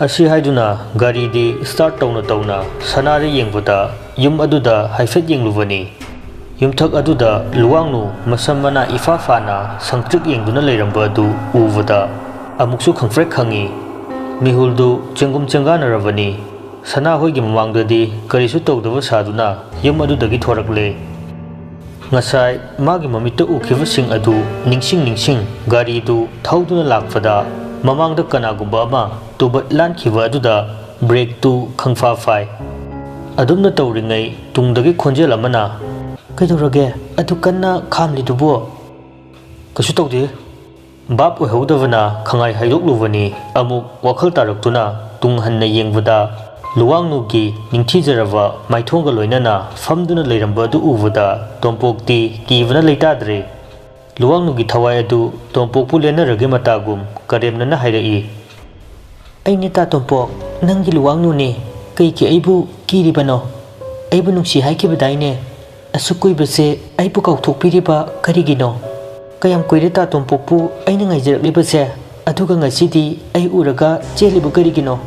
ꯑꯁꯤ ꯍꯥꯏꯗꯨꯅ ꯒꯥꯔꯤꯗꯤ ꯁ꯭ꯇꯥꯔꯠ ꯇꯧꯅ ꯇꯧꯅ ꯁꯅꯥꯗ ꯌꯦꯡꯕꯗ ꯌꯨꯝ ꯑꯗꯨꯗ ꯍꯥꯏꯐꯦꯠ ꯌꯦꯡꯂꯨꯕꯅꯤ꯫ ꯌꯨꯝꯊꯛ ꯑꯗꯨꯗ ꯂꯨꯋꯥꯡꯅꯨ ꯃꯁꯝ ꯃꯅꯥ ꯏꯐꯥ ꯐꯥꯅ ꯁꯪꯇ꯭ꯔꯤꯛ ꯌꯦꯡꯗꯨꯅ ꯂꯩꯔꯝꯕ ꯑꯗꯨ ꯎꯕꯗ ꯑꯃꯨꯛꯁꯨ ꯈꯪꯄ꯭ꯔꯦꯛ ꯈꯪꯉꯤ꯫ ꯃꯤꯍꯨꯜꯗꯨ ꯆꯦꯡꯒꯨꯝ ꯆꯦꯡꯒꯥꯟꯅꯔꯕꯅꯤ꯫ ꯁꯅꯥ ꯍꯣꯏꯒꯤ ꯃꯃꯥꯡꯗꯗꯤ ꯀꯔꯤꯁꯨ ꯇꯧꯗꯕ ꯁꯥꯗꯨꯅ ꯌꯨꯝ ꯑꯗꯨꯗꯒꯤ ꯊꯣꯔꯛꯂꯦ꯫ ꯉꯁꯥꯏ ꯃꯥꯒꯤ ꯃꯃꯤꯠꯇ ꯎꯈꯤꯕꯁꯤꯡ ꯑꯗꯨ ꯅꯤꯡꯁꯤꯡ ꯅꯤꯡꯁꯤꯡ ꯒꯥꯔꯤꯗꯨ ꯊꯧꯗꯨꯅ ꯂꯥꯛꯄꯗ ꯃꯃꯥꯡꯗ ꯀꯅꯥꯒꯨꯝꯕ ꯑꯃ ꯇꯨꯕꯠ ꯂꯥꯟꯈꯤꯕ ꯑꯗꯨꯗ ꯕ꯭ꯔꯦꯛꯇꯨ ꯈꯪꯐꯥ ꯐꯥꯏ꯫ ꯑꯗꯨꯝꯅ ꯇꯧꯔꯤꯉꯩ ꯇꯨꯡꯗꯒꯤ ꯈꯣꯟꯖꯦꯜ ꯑꯃꯅ, "ꯀꯩꯗꯧꯔꯒꯦ? ꯑꯗꯨ ꯀꯟꯅ ꯈꯥꯝꯂꯤꯗꯨꯕꯨ?" "ꯀꯩꯁꯨ ꯇꯧꯗꯦ"꯫ ꯚꯥꯞ ꯑꯣꯏꯍꯧꯗꯕꯅ ꯈꯪꯍꯥꯏ ꯍꯥꯏꯗꯣꯛꯂꯨꯕꯅꯤ꯫ ꯑꯃꯨꯛ ꯋꯥꯈꯜ ꯇꯥꯔꯛꯇꯨꯅ ꯇꯨꯡ ꯍꯟꯅ ꯌꯦꯡꯕꯗ ꯂꯨꯋꯥꯡꯅꯨꯒꯤ ꯅꯤꯡꯊꯤꯖꯔꯕ ꯃꯥꯏꯊꯣꯡꯒ ꯂꯣꯏꯅꯅ ꯐꯝꯗꯨꯅ ꯂꯩꯔꯝꯕ ꯑꯗꯨ ꯎꯕꯗ ꯇꯣꯝꯄꯣꯛꯇꯤ ꯀꯤꯕꯅ ꯂꯩꯇꯥꯗ꯭ꯔꯦ꯫ ꯂꯨꯋꯥꯡꯅꯨꯒꯤ ꯊꯋꯥꯏ ꯑꯗꯨ ꯇꯣꯝꯄꯣꯛꯄꯨ ꯂꯦꯟꯅꯔꯒꯦ ꯃꯇꯥꯒꯨꯝ ꯀꯔꯦꯝꯅꯅ ꯍꯥꯏꯔꯛꯏ꯫ "ꯑꯩꯅꯦ ꯇꯥ ꯇꯣꯝꯄꯣꯛ, ꯅꯪꯒꯤ ꯂꯨꯋꯥꯡꯅꯨꯅꯦ꯫ ꯀꯩꯒꯤ ꯑꯩꯕꯨ ꯀꯤꯔꯤꯕꯅꯣ? ꯑꯩꯕꯨ ꯅꯨꯡꯁꯤ ꯍꯥꯏꯈꯤꯕꯗꯥꯏꯅꯦ? ꯑꯁꯨꯛ ꯀꯨꯏꯕꯁꯦ ꯑꯩꯕꯨ ꯀꯥꯎꯊꯣꯛꯄꯤꯔꯤꯕ ꯀꯔꯤꯒꯤꯅꯣ? ꯀꯌꯥꯝ ꯀꯨꯏꯔꯦ ꯇꯥ ꯇꯣꯝꯄꯣꯛꯄꯨ ꯑꯩꯅ ꯉꯥꯏꯖꯔꯛꯂꯤꯕꯁꯦ, ꯑꯗꯨꯒ ꯉꯁꯤꯗꯤ ꯑꯩ ꯎꯔꯒ ꯆꯦꯜꯂꯤꯕ ꯀꯔꯤꯒꯤꯅꯣ?"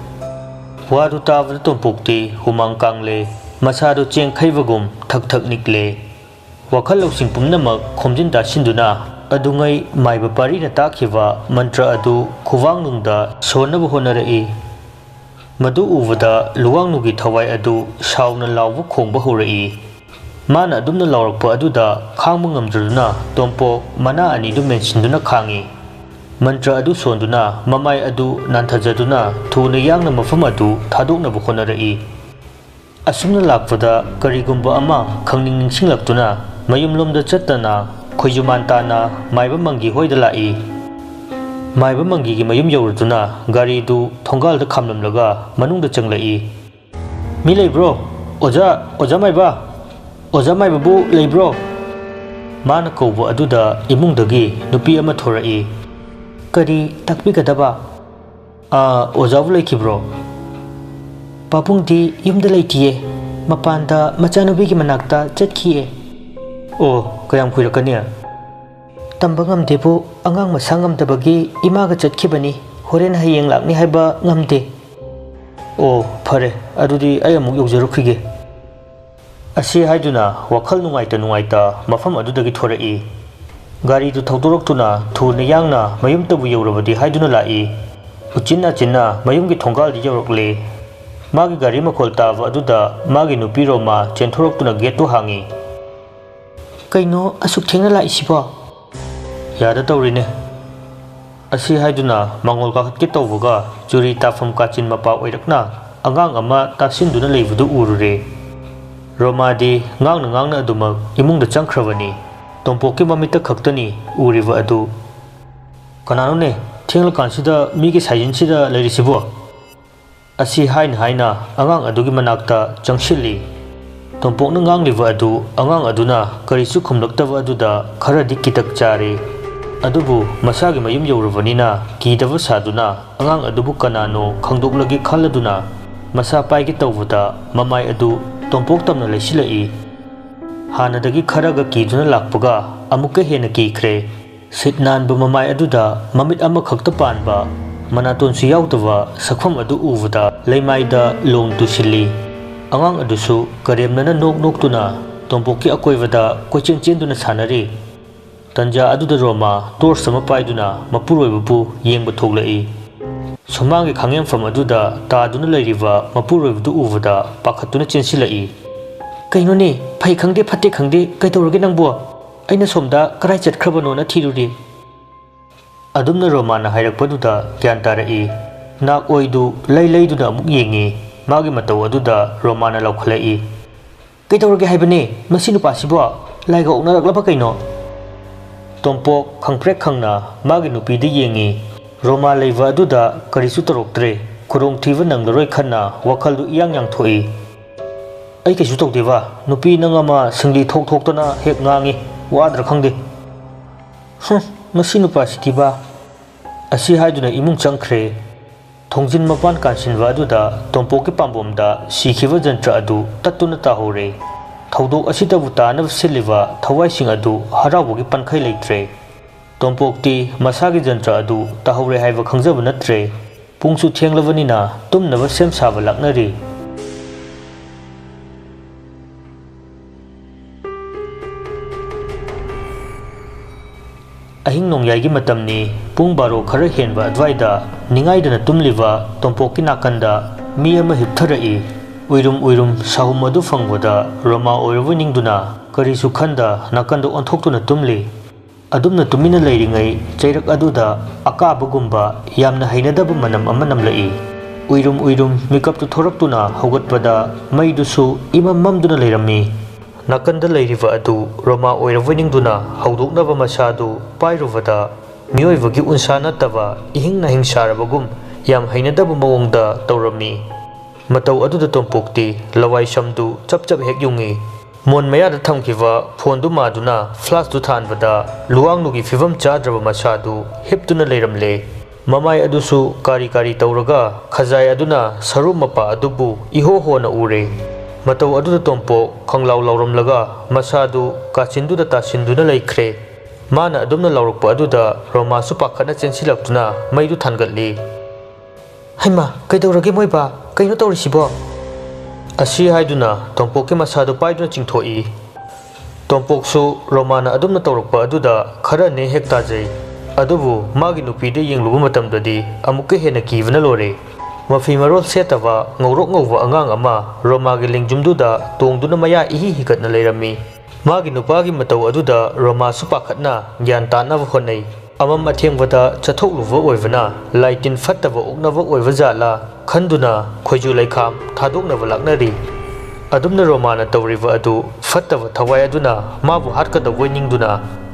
ꯋꯥꯗꯨ ꯇꯥꯕꯗ ꯇꯣꯝꯄꯣꯛꯇꯤ ꯍꯨꯃꯥꯡ ꯀꯥꯡꯂꯦ, ꯃꯁꯥꯗꯨ ꯆꯦꯡ ꯈꯩꯕꯒꯨꯝ ꯊꯛ ꯊꯛ ꯅꯤꯛꯂꯦ꯫ ꯋꯥꯈꯜ ꯂꯧꯁꯤꯡ ꯄꯨꯝꯅꯃꯛ ꯈꯣꯝꯖꯤꯟ ꯇꯥꯁꯤꯟꯗꯨꯅ ꯑꯗꯨꯉꯩ ꯃꯥꯏꯕ ꯄꯥꯔꯤꯅ ꯇꯥꯛꯈꯤꯕ ꯃꯟꯇ꯭ꯔ ꯑꯗꯨ ꯈꯨꯋꯥꯡꯅꯨꯡꯗ ꯁꯣꯟꯅꯕ ꯍꯣꯠꯅꯔꯛꯏ꯫ ꯃꯗꯨ ꯎꯕꯗ ꯂꯨꯋꯥꯡꯅꯨꯒꯤ ꯊꯋꯥꯏ ꯑꯗꯨ ꯁꯥꯎꯅ ꯂꯥꯎꯕ ꯈꯣꯡꯕ ꯍꯧꯔꯛꯏ꯫ ꯃꯥꯅ ꯑꯗꯨꯝꯅ ꯂꯥꯎꯔꯛꯄ ꯑꯗꯨꯗ ꯈꯥꯡꯕ ꯉꯝꯗ꯭ꯔꯗꯨꯅ ꯇꯣꯝꯄꯣꯛ ꯃꯅꯥ ꯑꯅꯤꯗꯨ ꯃꯦꯟꯁꯤꯟꯗꯨꯅ ꯈꯥꯡꯏ꯫ ꯃꯟꯇ꯭ꯔ ꯑꯗꯨ ꯁꯣꯟꯗꯨꯅ ꯃꯃꯥꯏ ꯑꯗꯨ ꯅꯥꯟꯊꯖꯗꯨꯅ ꯊꯨꯅ ꯌꯥꯡꯅ ꯃꯐꯝ ꯑꯗꯨ ꯊꯥꯗꯣꯛꯅꯕ ꯍꯣꯠꯅꯔꯛꯏ꯫ ꯑꯁꯨꯝꯅ ꯂꯥꯛꯄꯗ ꯀꯔꯤꯒꯨꯝꯕ ꯑꯃ ꯈꯪꯅꯤꯡ ꯅꯤꯡꯁꯤꯡꯂꯛꯇꯨꯅ ꯃꯌꯨꯝꯂꯣꯝꯗ ꯆꯠꯇꯅ ꯈꯣꯏꯖꯨꯃꯥꯟ ꯇꯥꯅ ꯃꯥꯏꯕ ꯃꯪꯒꯤ ꯍꯣꯏꯗ ꯂꯥꯛꯏ꯫ ꯃꯥꯏꯕ ꯃꯪꯒꯤꯒꯤ ꯃꯌꯨꯝ ꯌꯧꯔꯗꯨꯅ ꯒꯥꯔꯤꯗꯨ ꯊꯣꯡꯒꯥꯜꯗ ꯈꯥꯝꯂꯝꯂꯒ ꯃꯅꯨꯡꯗ ꯆꯪꯂꯛꯏ꯫ "ꯃꯤ ꯂꯩꯕ꯭ꯔꯣ? ꯑꯣꯖꯥ, ꯑꯣꯖꯥ ꯃꯥꯏꯕ! ꯑꯣꯖꯥ ꯃꯥꯏꯕꯕꯨ ꯂꯩꯕ꯭ꯔꯣ?" ꯃꯥꯅ ꯀꯧꯕ ꯑꯗꯨꯗ ꯏꯃꯨꯡꯗꯒꯤ ꯅꯨꯄꯤ ꯑꯃ ꯊꯣꯔꯛꯏ꯫ "ꯀꯔꯤ ꯇꯥꯛꯄꯤꯒꯗꯕ?" "ꯑꯥ, ꯑꯣꯖꯥꯕꯨ ꯂꯩꯈꯤꯕ꯭ꯔꯣ?" "ꯄꯥꯕꯨꯡꯗꯤ ꯌꯨꯝꯗ ꯂꯩꯇꯤꯌꯦ, ꯃꯄꯥꯟꯗ ꯃꯆꯥꯅꯨꯄꯤꯒꯤ ꯃꯅꯥꯛꯇ ꯆꯠꯈꯤꯌꯦ꯫" "ꯑꯣ, ꯀꯌꯥꯝ ꯀꯨꯏꯔꯛꯀꯅꯤ?" "ꯇꯝꯕ ꯉꯝꯗꯦꯕꯨ, ꯑꯉꯥꯡ ꯃꯁꯥ ꯉꯝꯗꯕꯒꯤ ꯏꯃꯥꯒ ꯆꯠꯈꯤꯕꯅꯤ꯫ ꯍꯣꯔꯦꯟ ꯍꯌꯦꯡ ꯂꯥꯛꯅꯤ ꯍꯥꯏꯕ ꯉꯝꯗꯦ꯫" "ꯑꯣ, ꯐꯔꯦ, ꯑꯗꯨꯗꯤ ꯑꯩ ꯑꯃꯨꯛ ꯌꯧꯖꯔꯨꯈꯤꯒꯦ꯫" ꯑꯁꯤ ꯍꯥꯏꯗꯨꯅ ꯋꯥꯈꯜ ꯅꯨꯡꯉꯥꯏꯇ ꯅꯨꯡꯉꯥꯏꯇ ꯃꯐꯝ ꯑꯗꯨꯗꯒꯤ ꯊꯣꯔꯛꯏ꯫ ꯒꯥꯔꯤꯗꯨ ꯊꯧꯗꯣꯔꯛꯇꯨꯅ ꯊꯨꯅ ꯌꯥꯡꯅ ꯃꯌꯨꯝꯇꯕꯨ ꯌꯧꯔꯕꯗꯤ ꯍꯥꯏꯗꯨꯅ ꯂꯥꯛꯏ꯫ ꯎꯆꯤꯟ ꯅꯥꯆꯤꯟꯅ ꯃꯌꯨꯝꯒꯤ ꯊꯣꯡꯒꯥꯜꯗ ꯌꯧꯔꯛꯂꯦ꯫ ꯃꯥꯒꯤ ꯒꯥꯔꯤ ꯃꯈꯣꯜ ꯇꯥꯕ ꯑꯗꯨꯗ ꯃꯥꯒꯤ ꯅꯨꯄꯤ ꯔꯣꯃꯥ ꯆꯦꯟꯊꯣꯔꯛꯇꯨꯅ ꯒꯦꯠꯇꯨ ꯍꯥꯡꯉꯤ꯫ "ꯀꯩꯅꯣ ꯑꯁꯨꯛ ꯊꯦꯡꯅ ꯂꯥꯛꯏꯁꯤꯕꯣ?" "ꯌꯥꯗ ꯇꯧꯔꯤꯅꯦ꯫" ꯑꯁꯤ ꯍꯥꯏꯗꯨꯅ ꯃꯉꯣꯜ ꯀꯥꯈꯠꯀꯦ ꯇꯧꯕꯒ ꯆꯨꯔꯤ ꯇꯥꯐꯝ ꯀꯥꯆꯤꯟ ꯃꯄꯥ ꯑꯣꯏꯔꯛꯅ ꯑꯉꯥꯡ ꯑꯃ ꯇꯥꯁꯤꯟꯗꯨꯅ ꯂꯩꯕꯗꯨ ꯎꯔꯨꯔꯦ꯫ ꯔꯣꯃꯥꯗꯤ ꯉꯥꯡꯅ ꯉꯥꯡꯅ ꯑꯗꯨꯃꯛ ꯏꯃꯨꯡꯗ ꯆꯪꯈ꯭ꯔꯕꯅꯤ꯫ ꯇꯣꯝꯄꯣꯛꯀꯤ ꯃꯃꯤꯠꯇ ꯈꯛꯇꯅꯤ ꯎꯔꯤꯕ ꯑꯗꯨ꯫ "ꯀꯅꯥꯅꯣꯅꯦ ꯊꯦꯡꯂꯀꯥꯟꯁꯤꯗ ꯃꯤꯒꯤ ꯁꯥꯏꯖꯤꯟꯁꯤꯗ ꯂꯩꯔꯤꯁꯤꯕꯣ?" ꯑꯁꯤ ꯍꯥꯏꯅ ꯍꯥꯏꯅ ꯑꯉꯥꯡ ꯑꯗꯨꯒꯤ ꯃꯅꯥꯛꯇ ꯆꯪꯁꯤꯜꯂꯤ꯫ ꯇꯣꯝꯄꯣꯛꯅ ꯉꯥꯡꯂꯤꯕ ꯑꯗꯨ ꯑꯉꯥꯡ ꯑꯗꯨꯅ ꯀꯔꯤꯁꯨ ꯈꯨꯝꯂꯛꯇꯕ ꯑꯗꯨꯗ ꯈꯔꯗꯤ ꯀꯤꯇꯛ ꯆꯥꯔꯦ꯫ ꯑꯗꯨꯕꯨ ꯃꯁꯥꯒꯤ ꯃꯌꯨꯝ ꯌꯧꯔꯕꯅꯤꯅ ꯀꯤꯗꯕ ꯁꯥꯗꯨꯅ ꯑꯉꯥꯡ ꯑꯗꯨꯕꯨ ꯀꯅꯥꯅꯣ ꯈꯪꯗꯣꯛꯂꯒꯦ ꯈꯜꯂꯗꯨꯅ ꯃꯁꯥ ꯄꯥꯏꯒꯦ ꯇꯧꯕꯗ ꯃꯃꯥꯏ ꯑꯗꯨ ꯇꯣꯝꯄꯣꯛ ꯇꯝꯅ ꯂꯩꯁꯤꯜꯂꯛꯏ꯫ ꯍꯥꯟꯅꯗꯒꯤ ꯈꯔꯒ ꯀꯤꯗꯨꯅ ꯂꯥꯛꯄꯒ ꯑꯃꯨꯛꯀ ꯍꯦꯟꯅ ꯀꯤꯈ꯭ꯔꯦ꯫ ꯁꯤꯠ ꯅꯥꯟꯕ ꯃꯃꯥꯏ ꯑꯗꯨꯗ ꯃꯃꯤꯠ ꯑꯃꯈꯛꯇ ꯄꯥꯟꯕ, ꯃꯅꯥꯇꯣꯟꯁꯨ ꯌꯥꯎꯗꯕ ꯁꯛꯐꯝ ꯑꯗꯨ ꯎꯕꯗ ꯂꯩꯃꯥꯏꯗ ꯂꯣꯡ ꯇꯨꯁꯤꯜꯂꯤ꯫ ꯑꯉꯥꯡ ꯑꯗꯨꯁꯨ ꯀꯔꯦꯝꯅꯅ ꯅꯣꯛ ꯅꯣꯛꯇꯨꯅ ꯇꯣꯝꯄꯣꯛꯀꯤ ꯑꯀꯣꯏꯕꯗ ꯀꯣꯏꯆꯦꯟ ꯆꯦꯟꯗꯨꯅ ꯁꯥꯟꯅꯔꯤ꯫ ꯇꯟꯖꯥ ꯑꯗꯨꯗ ꯔꯣꯃꯥ ꯇꯣꯔꯆ ꯑꯃ ꯄꯥꯏꯗꯨꯅ ꯃꯄꯨꯔꯣꯏꯕꯕꯨ ꯌꯦꯡꯕ ꯊꯣꯛꯂꯛꯏ꯫ ꯁꯨꯃꯥꯡꯒꯤ ꯈꯥꯡꯉꯦꯝꯐꯝ ꯑꯗꯨꯗ ꯇꯥꯗꯨꯅ ꯂꯩꯔꯤꯕ ꯃꯄꯨꯔꯣꯏꯕꯗꯨ ꯎꯕꯗ ꯄꯥꯈꯠꯇꯨꯅ ꯆꯦꯟꯁꯤꯜꯂꯛꯏ꯫ "ꯀꯩꯅꯣꯅꯦ, ꯐꯩ ꯈꯪꯗꯦ ꯐꯠꯇꯦ ꯈꯪꯗꯦ, ꯀꯩꯗꯧꯔꯒꯦ ꯅꯪꯕꯣ? ꯑꯩꯅ ꯁꯣꯝꯗ ꯀꯔꯥꯏ ꯆꯠꯈ꯭ꯔꯕꯅꯣꯅ ꯊꯤꯔꯨꯔꯤ꯫" ꯑꯗꯨꯝꯅ ꯔꯣꯃꯥꯅ ꯍꯥꯏꯔꯛꯄꯗꯨꯗ ꯒ꯭ꯌꯥꯟ ꯇꯥꯔꯛꯏ꯫ ꯅꯥꯛ ꯑꯣꯏꯗꯨ ꯂꯩ ꯂꯩꯗꯨꯅ ꯑꯃꯨꯛ ꯌꯦꯡꯉꯤ꯫ ꯃꯥꯒꯤ ꯃꯇꯧ ꯑꯗꯨꯗ ꯔꯣꯃꯥꯅ ꯂꯥꯎꯈꯠꯂꯛꯏ꯫ "ꯀꯩꯗꯧꯔꯒꯦ ꯍꯥꯏꯕꯅꯦ ꯃꯁꯤ ꯅꯨꯄꯥꯁꯤꯕꯣ? ꯂꯥꯏꯒ ꯑꯣꯛꯅꯔꯛꯂꯕ ꯀꯩꯅꯣ?" ꯇꯣꯝꯄꯣꯛ ꯈꯪꯄ꯭ꯔꯦꯛ ꯈꯪꯅ ꯃꯥꯒꯤ ꯅꯨꯄꯤꯗ ꯌꯦꯡꯉꯤ꯫ ꯔꯣꯃꯥ ꯂꯩꯕ ꯑꯗꯨꯗ ꯀꯔꯤꯁꯨ ꯇꯧꯔꯛꯇ꯭ꯔꯦ꯫ ꯈꯨꯗꯣꯡꯊꯤꯕ ꯅꯪꯂꯔꯣꯏ ꯈꯟꯅ ꯋꯥꯈꯜꯗꯨ ꯏꯌꯥꯡ ꯌꯥꯡꯊꯣꯛꯏ꯫ "ꯑꯩ ꯀꯩꯁꯨ ꯇꯧꯗꯦꯕ꯫ ꯅꯨꯄꯤ ꯅꯪ ꯑꯃ ꯁꯤꯡꯂꯤ ꯊꯣꯛ ꯊꯣꯛꯇꯅ ꯍꯦꯛ ꯉꯥꯡꯉꯤ꯫ ꯋꯥꯗ꯭ꯔꯥ ꯈꯪꯗꯦ꯫ ꯍꯨꯝ, ꯃꯁꯤ ꯅꯨꯄꯥꯁꯤꯗꯤꯕ꯫" ꯑꯁꯤ ꯍꯥꯏꯗꯨꯅ ꯏꯃꯨꯡ ꯆꯪꯈ꯭ꯔꯦ꯫ ꯊꯣꯡꯖꯤꯟ ꯃꯄꯥꯟ ꯀꯥꯟꯁꯤꯟꯕ ꯑꯗꯨꯗ ꯇꯣꯝꯄꯣꯛꯀꯤ ꯄꯥꯝꯕꯣꯝꯗ ꯁꯤꯈꯤꯕ ꯖꯟꯇ꯭ꯔ ꯑꯗꯨ ꯇꯠꯇꯨꯅ ꯇꯥꯍꯧꯔꯦ꯫ ꯊꯧꯗꯣꯛ ꯑꯁꯤꯗꯕꯨ ꯇꯥꯅꯕ ꯁꯤꯜꯂꯤꯕ ꯊꯋꯥꯏꯁꯤꯡ ꯑꯗꯨ ꯍꯔꯥꯎꯕꯒꯤ ꯄꯟꯈꯩ ꯂꯩꯇ꯭ꯔꯦ꯫ ꯇꯣꯝꯄꯣꯛꯇꯤ ꯃꯁꯥꯒꯤ ꯖꯟꯇ꯭ꯔ ꯑꯗꯨ ꯇꯥꯍꯧꯔꯦ ꯍꯥꯏꯕ ꯈꯪꯖꯕ ꯅꯠꯇ꯭ꯔꯦ꯫ ꯄꯨꯡꯁꯨ ꯊꯦꯡꯂꯕꯅꯤꯅ ꯇꯨꯝꯅꯕ ꯁꯦꯝ ꯁꯥꯕ ꯂꯥꯛꯅꯔꯤ꯫ ꯑꯍꯤꯡ ꯅꯣꯡꯌꯥꯏꯒꯤ ꯃꯇꯝꯅꯤ꯫ ꯄꯨꯡ ꯕꯥꯔꯣ ꯈꯔ ꯍꯦꯟꯕ ꯑꯗꯨꯋꯥꯏꯗ ꯅꯤꯡꯉꯥꯏꯗꯅ ꯇꯨꯝꯂꯤꯕ ꯇꯣꯝꯄꯣꯛꯀꯤ ꯅꯥꯀꯟꯗ ꯃꯤ ꯑꯃ ꯍꯤꯞꯊꯔꯛꯏ꯫ ꯎꯏꯔꯨꯝ ꯎꯏꯔꯨꯝ ꯁꯥꯍꯨꯝ ꯑꯗꯨ ꯐꯪꯕꯗ ꯔꯣꯃꯥ ꯑꯣꯏꯔꯕꯣꯏ ꯅꯤꯡꯗꯨꯅ ꯀꯔꯤꯁꯨ ꯈꯟꯗ ꯅꯥꯀꯟꯗ ꯑꯣꯟꯊꯣꯛꯇꯨꯅ ꯇꯨꯝꯂꯤ꯫ ꯑꯗꯨꯝꯅ ꯇꯨꯃꯤꯟꯅ ꯂꯩꯔꯤꯉꯩ ꯆꯩꯔꯛ ꯑꯗꯨꯗ ꯑꯀꯥꯕꯒꯨꯝꯕ ꯌꯥꯝꯅ ꯍꯩꯅꯗꯕ ꯃꯅꯝ ꯑꯃ ꯅꯝꯂꯛꯏ꯫ ꯎꯏꯔꯨꯝ ꯎꯏꯔꯨꯝ ꯃꯤꯀꯞꯇꯨ ꯊꯣꯔꯛꯇꯨꯅ ꯍꯧꯒꯠꯄꯗ ꯃꯩꯗꯨꯁꯨ ꯏꯃꯝ ꯃꯝꯗꯨꯅ ꯂꯩꯔꯝꯃꯤ꯫ ꯅꯥꯀꯟꯗ ꯂꯩꯔꯤꯕ ꯑꯗꯨ ꯔꯣꯃꯥ ꯑꯣꯏꯔꯕꯣꯏ ꯅꯤꯡꯗꯨꯅ ꯍꯧꯗꯣꯛꯅꯕ ꯃꯁꯥꯗꯨ ꯄꯥꯏꯔꯨꯕꯗ ꯃꯤꯑꯣꯏꯕꯒꯤ ꯎꯟꯁꯥ ꯅꯠꯇꯕ ꯏꯍꯤꯡ ꯅꯥꯍꯤꯡ ꯁꯥꯔꯕꯒꯨꯝ ꯌꯥꯝ ꯍꯩꯅꯗꯕ ꯃꯑꯣꯡꯗ ꯇꯧꯔꯝꯃꯤ꯫ ꯃꯇꯧ ꯑꯗꯨꯗ ꯇꯣꯝꯄꯣꯛꯇꯤ ꯂꯋꯥꯏ ꯁꯝꯗꯨ ꯆꯞ ꯆꯞ ꯍꯦꯛ ꯌꯨꯡꯏ꯫ ꯃꯣꯟ ꯃꯌꯥꯗ ꯊꯝꯈꯤꯕ ꯐꯣꯟꯗꯨ ꯃꯥꯗꯨꯅ ꯐ꯭ꯂꯥꯁꯇꯨ ꯊꯥꯟꯕꯗ ꯂꯨꯋꯥꯡꯂꯨꯒꯤ ꯐꯤꯕꯝ ꯆꯥꯗ꯭ꯔꯕ ꯃꯁꯥꯗꯨ ꯍꯤꯞꯇꯨꯅ ꯂꯩꯔꯝꯂꯦ꯫ ꯃꯃꯥꯏ ꯑꯗꯨꯁꯨ ꯀꯥꯔꯤ ꯀꯥꯔꯤ ꯇꯧꯔꯒ ꯈꯖꯥꯏ ꯑꯗꯨꯅ ꯁꯔꯨ ꯃꯄꯥ ꯑꯗꯨꯕꯨ ꯏꯍꯣ ꯍꯣꯅ ꯎꯔꯦ꯫ ꯃꯇꯧ ꯑꯗꯨꯗ ꯇꯣꯝꯄꯣꯛ ꯈꯪꯂꯥꯎ ꯂꯥꯎꯔꯝꯂꯒ ꯃꯁꯥꯗꯨ ꯀꯥꯆꯤꯟꯗꯨꯗ ꯇꯥꯁꯤꯟꯗꯨꯅ ꯂꯩꯈ꯭ꯔꯦ꯫ ꯃꯥꯅ ꯑꯗꯨꯝꯅ ꯂꯥꯎꯔꯛꯄ ꯑꯗꯨꯗ ꯔꯣꯃꯥꯁꯨ ꯄꯥꯈꯠꯅ ꯆꯦꯟꯁꯤꯜꯂꯛꯇꯨꯅ ꯃꯩꯗꯨ ꯊꯥꯟꯒꯠꯂꯤ꯫ "ꯍꯩꯃꯥ, ꯀꯩꯗꯧꯔꯒꯦ ꯃꯣꯏꯕꯥ? ꯀꯩꯅꯣ ꯇꯧꯔꯤꯁꯤꯕꯣ?" ꯑꯁꯤ ꯍꯥꯏꯗꯨꯅ ꯇꯣꯝꯄꯣꯛꯀꯤ ꯃꯁꯥꯗꯨ ꯄꯥꯏꯗꯨꯅ ꯆꯤꯡꯊꯣꯛꯏ꯫ ꯇꯣꯝꯄꯣꯛꯁꯨ ꯔꯣꯃꯥꯅ ꯑꯗꯨꯝꯅ ꯇꯧꯔꯛꯄ ꯑꯗꯨꯗ ꯈꯔꯅꯦ ꯍꯦꯛ ꯇꯥꯖꯩ꯫ ꯑꯗꯨꯕꯨ ꯃꯥꯒꯤ ꯅꯨꯄꯤꯗ ꯌꯦꯡꯂꯨꯕ ꯃꯇꯝꯗꯗꯤ ꯑꯃꯨꯛꯀ ꯍꯦꯟꯅ ꯀꯤꯕꯅ ꯂꯣꯏꯔꯦ꯫ ꯃꯐꯤ ꯃꯔꯣꯜ ꯁꯦꯠꯇꯕ ꯉꯧꯔꯣꯛ ꯉꯧꯕ ꯑꯉꯥꯡ ꯑꯃ ꯔꯣꯃꯥꯒꯤ ꯂꯦꯡꯖꯨꯝꯗꯨꯗ ꯇꯣꯡꯗꯨꯅ ꯃꯌꯥ ꯏꯍꯤ ꯍꯤꯒꯠꯅ ꯂꯩꯔꯝꯃꯤ꯫ ꯃꯥꯒꯤ ꯅꯨꯄꯥꯒꯤ ꯃꯇꯧ ꯑꯗꯨꯗ ꯔꯣꯃꯥꯁꯨ ꯄꯥꯈꯠꯅ ꯒ꯭ꯌꯥꯟ ꯇꯥꯅꯕ ꯍꯣꯠꯅꯩ꯫ ꯑꯃꯝ ꯑꯊꯦꯡꯕꯗ ꯆꯠꯊꯣꯛꯂꯨꯕ ꯑꯣꯏꯕꯅ ꯂꯥꯏ ꯇꯤꯟ ꯐꯠꯇꯕ ꯑꯣꯛꯅꯕ ꯑꯣꯏꯕ ꯖꯥꯠꯂꯥ ꯈꯟꯗꯨꯅ ꯈꯣꯏꯖꯨ ꯂꯩꯈꯥꯝ ꯊꯥꯗꯣꯛꯅꯕ ꯂꯥꯛꯅꯔꯤ꯫ ꯑꯗꯨꯝꯅ ꯔꯣꯃꯥꯅ ꯇꯧꯔꯤꯕ ꯑꯗꯨ ꯐꯠꯇꯕ ꯊꯋꯥꯏ ꯑꯗꯨꯅ ꯃꯥꯕꯨ ꯍꯥꯠꯀꯗꯧꯕꯣꯏ ꯅꯤꯡꯗꯨꯅ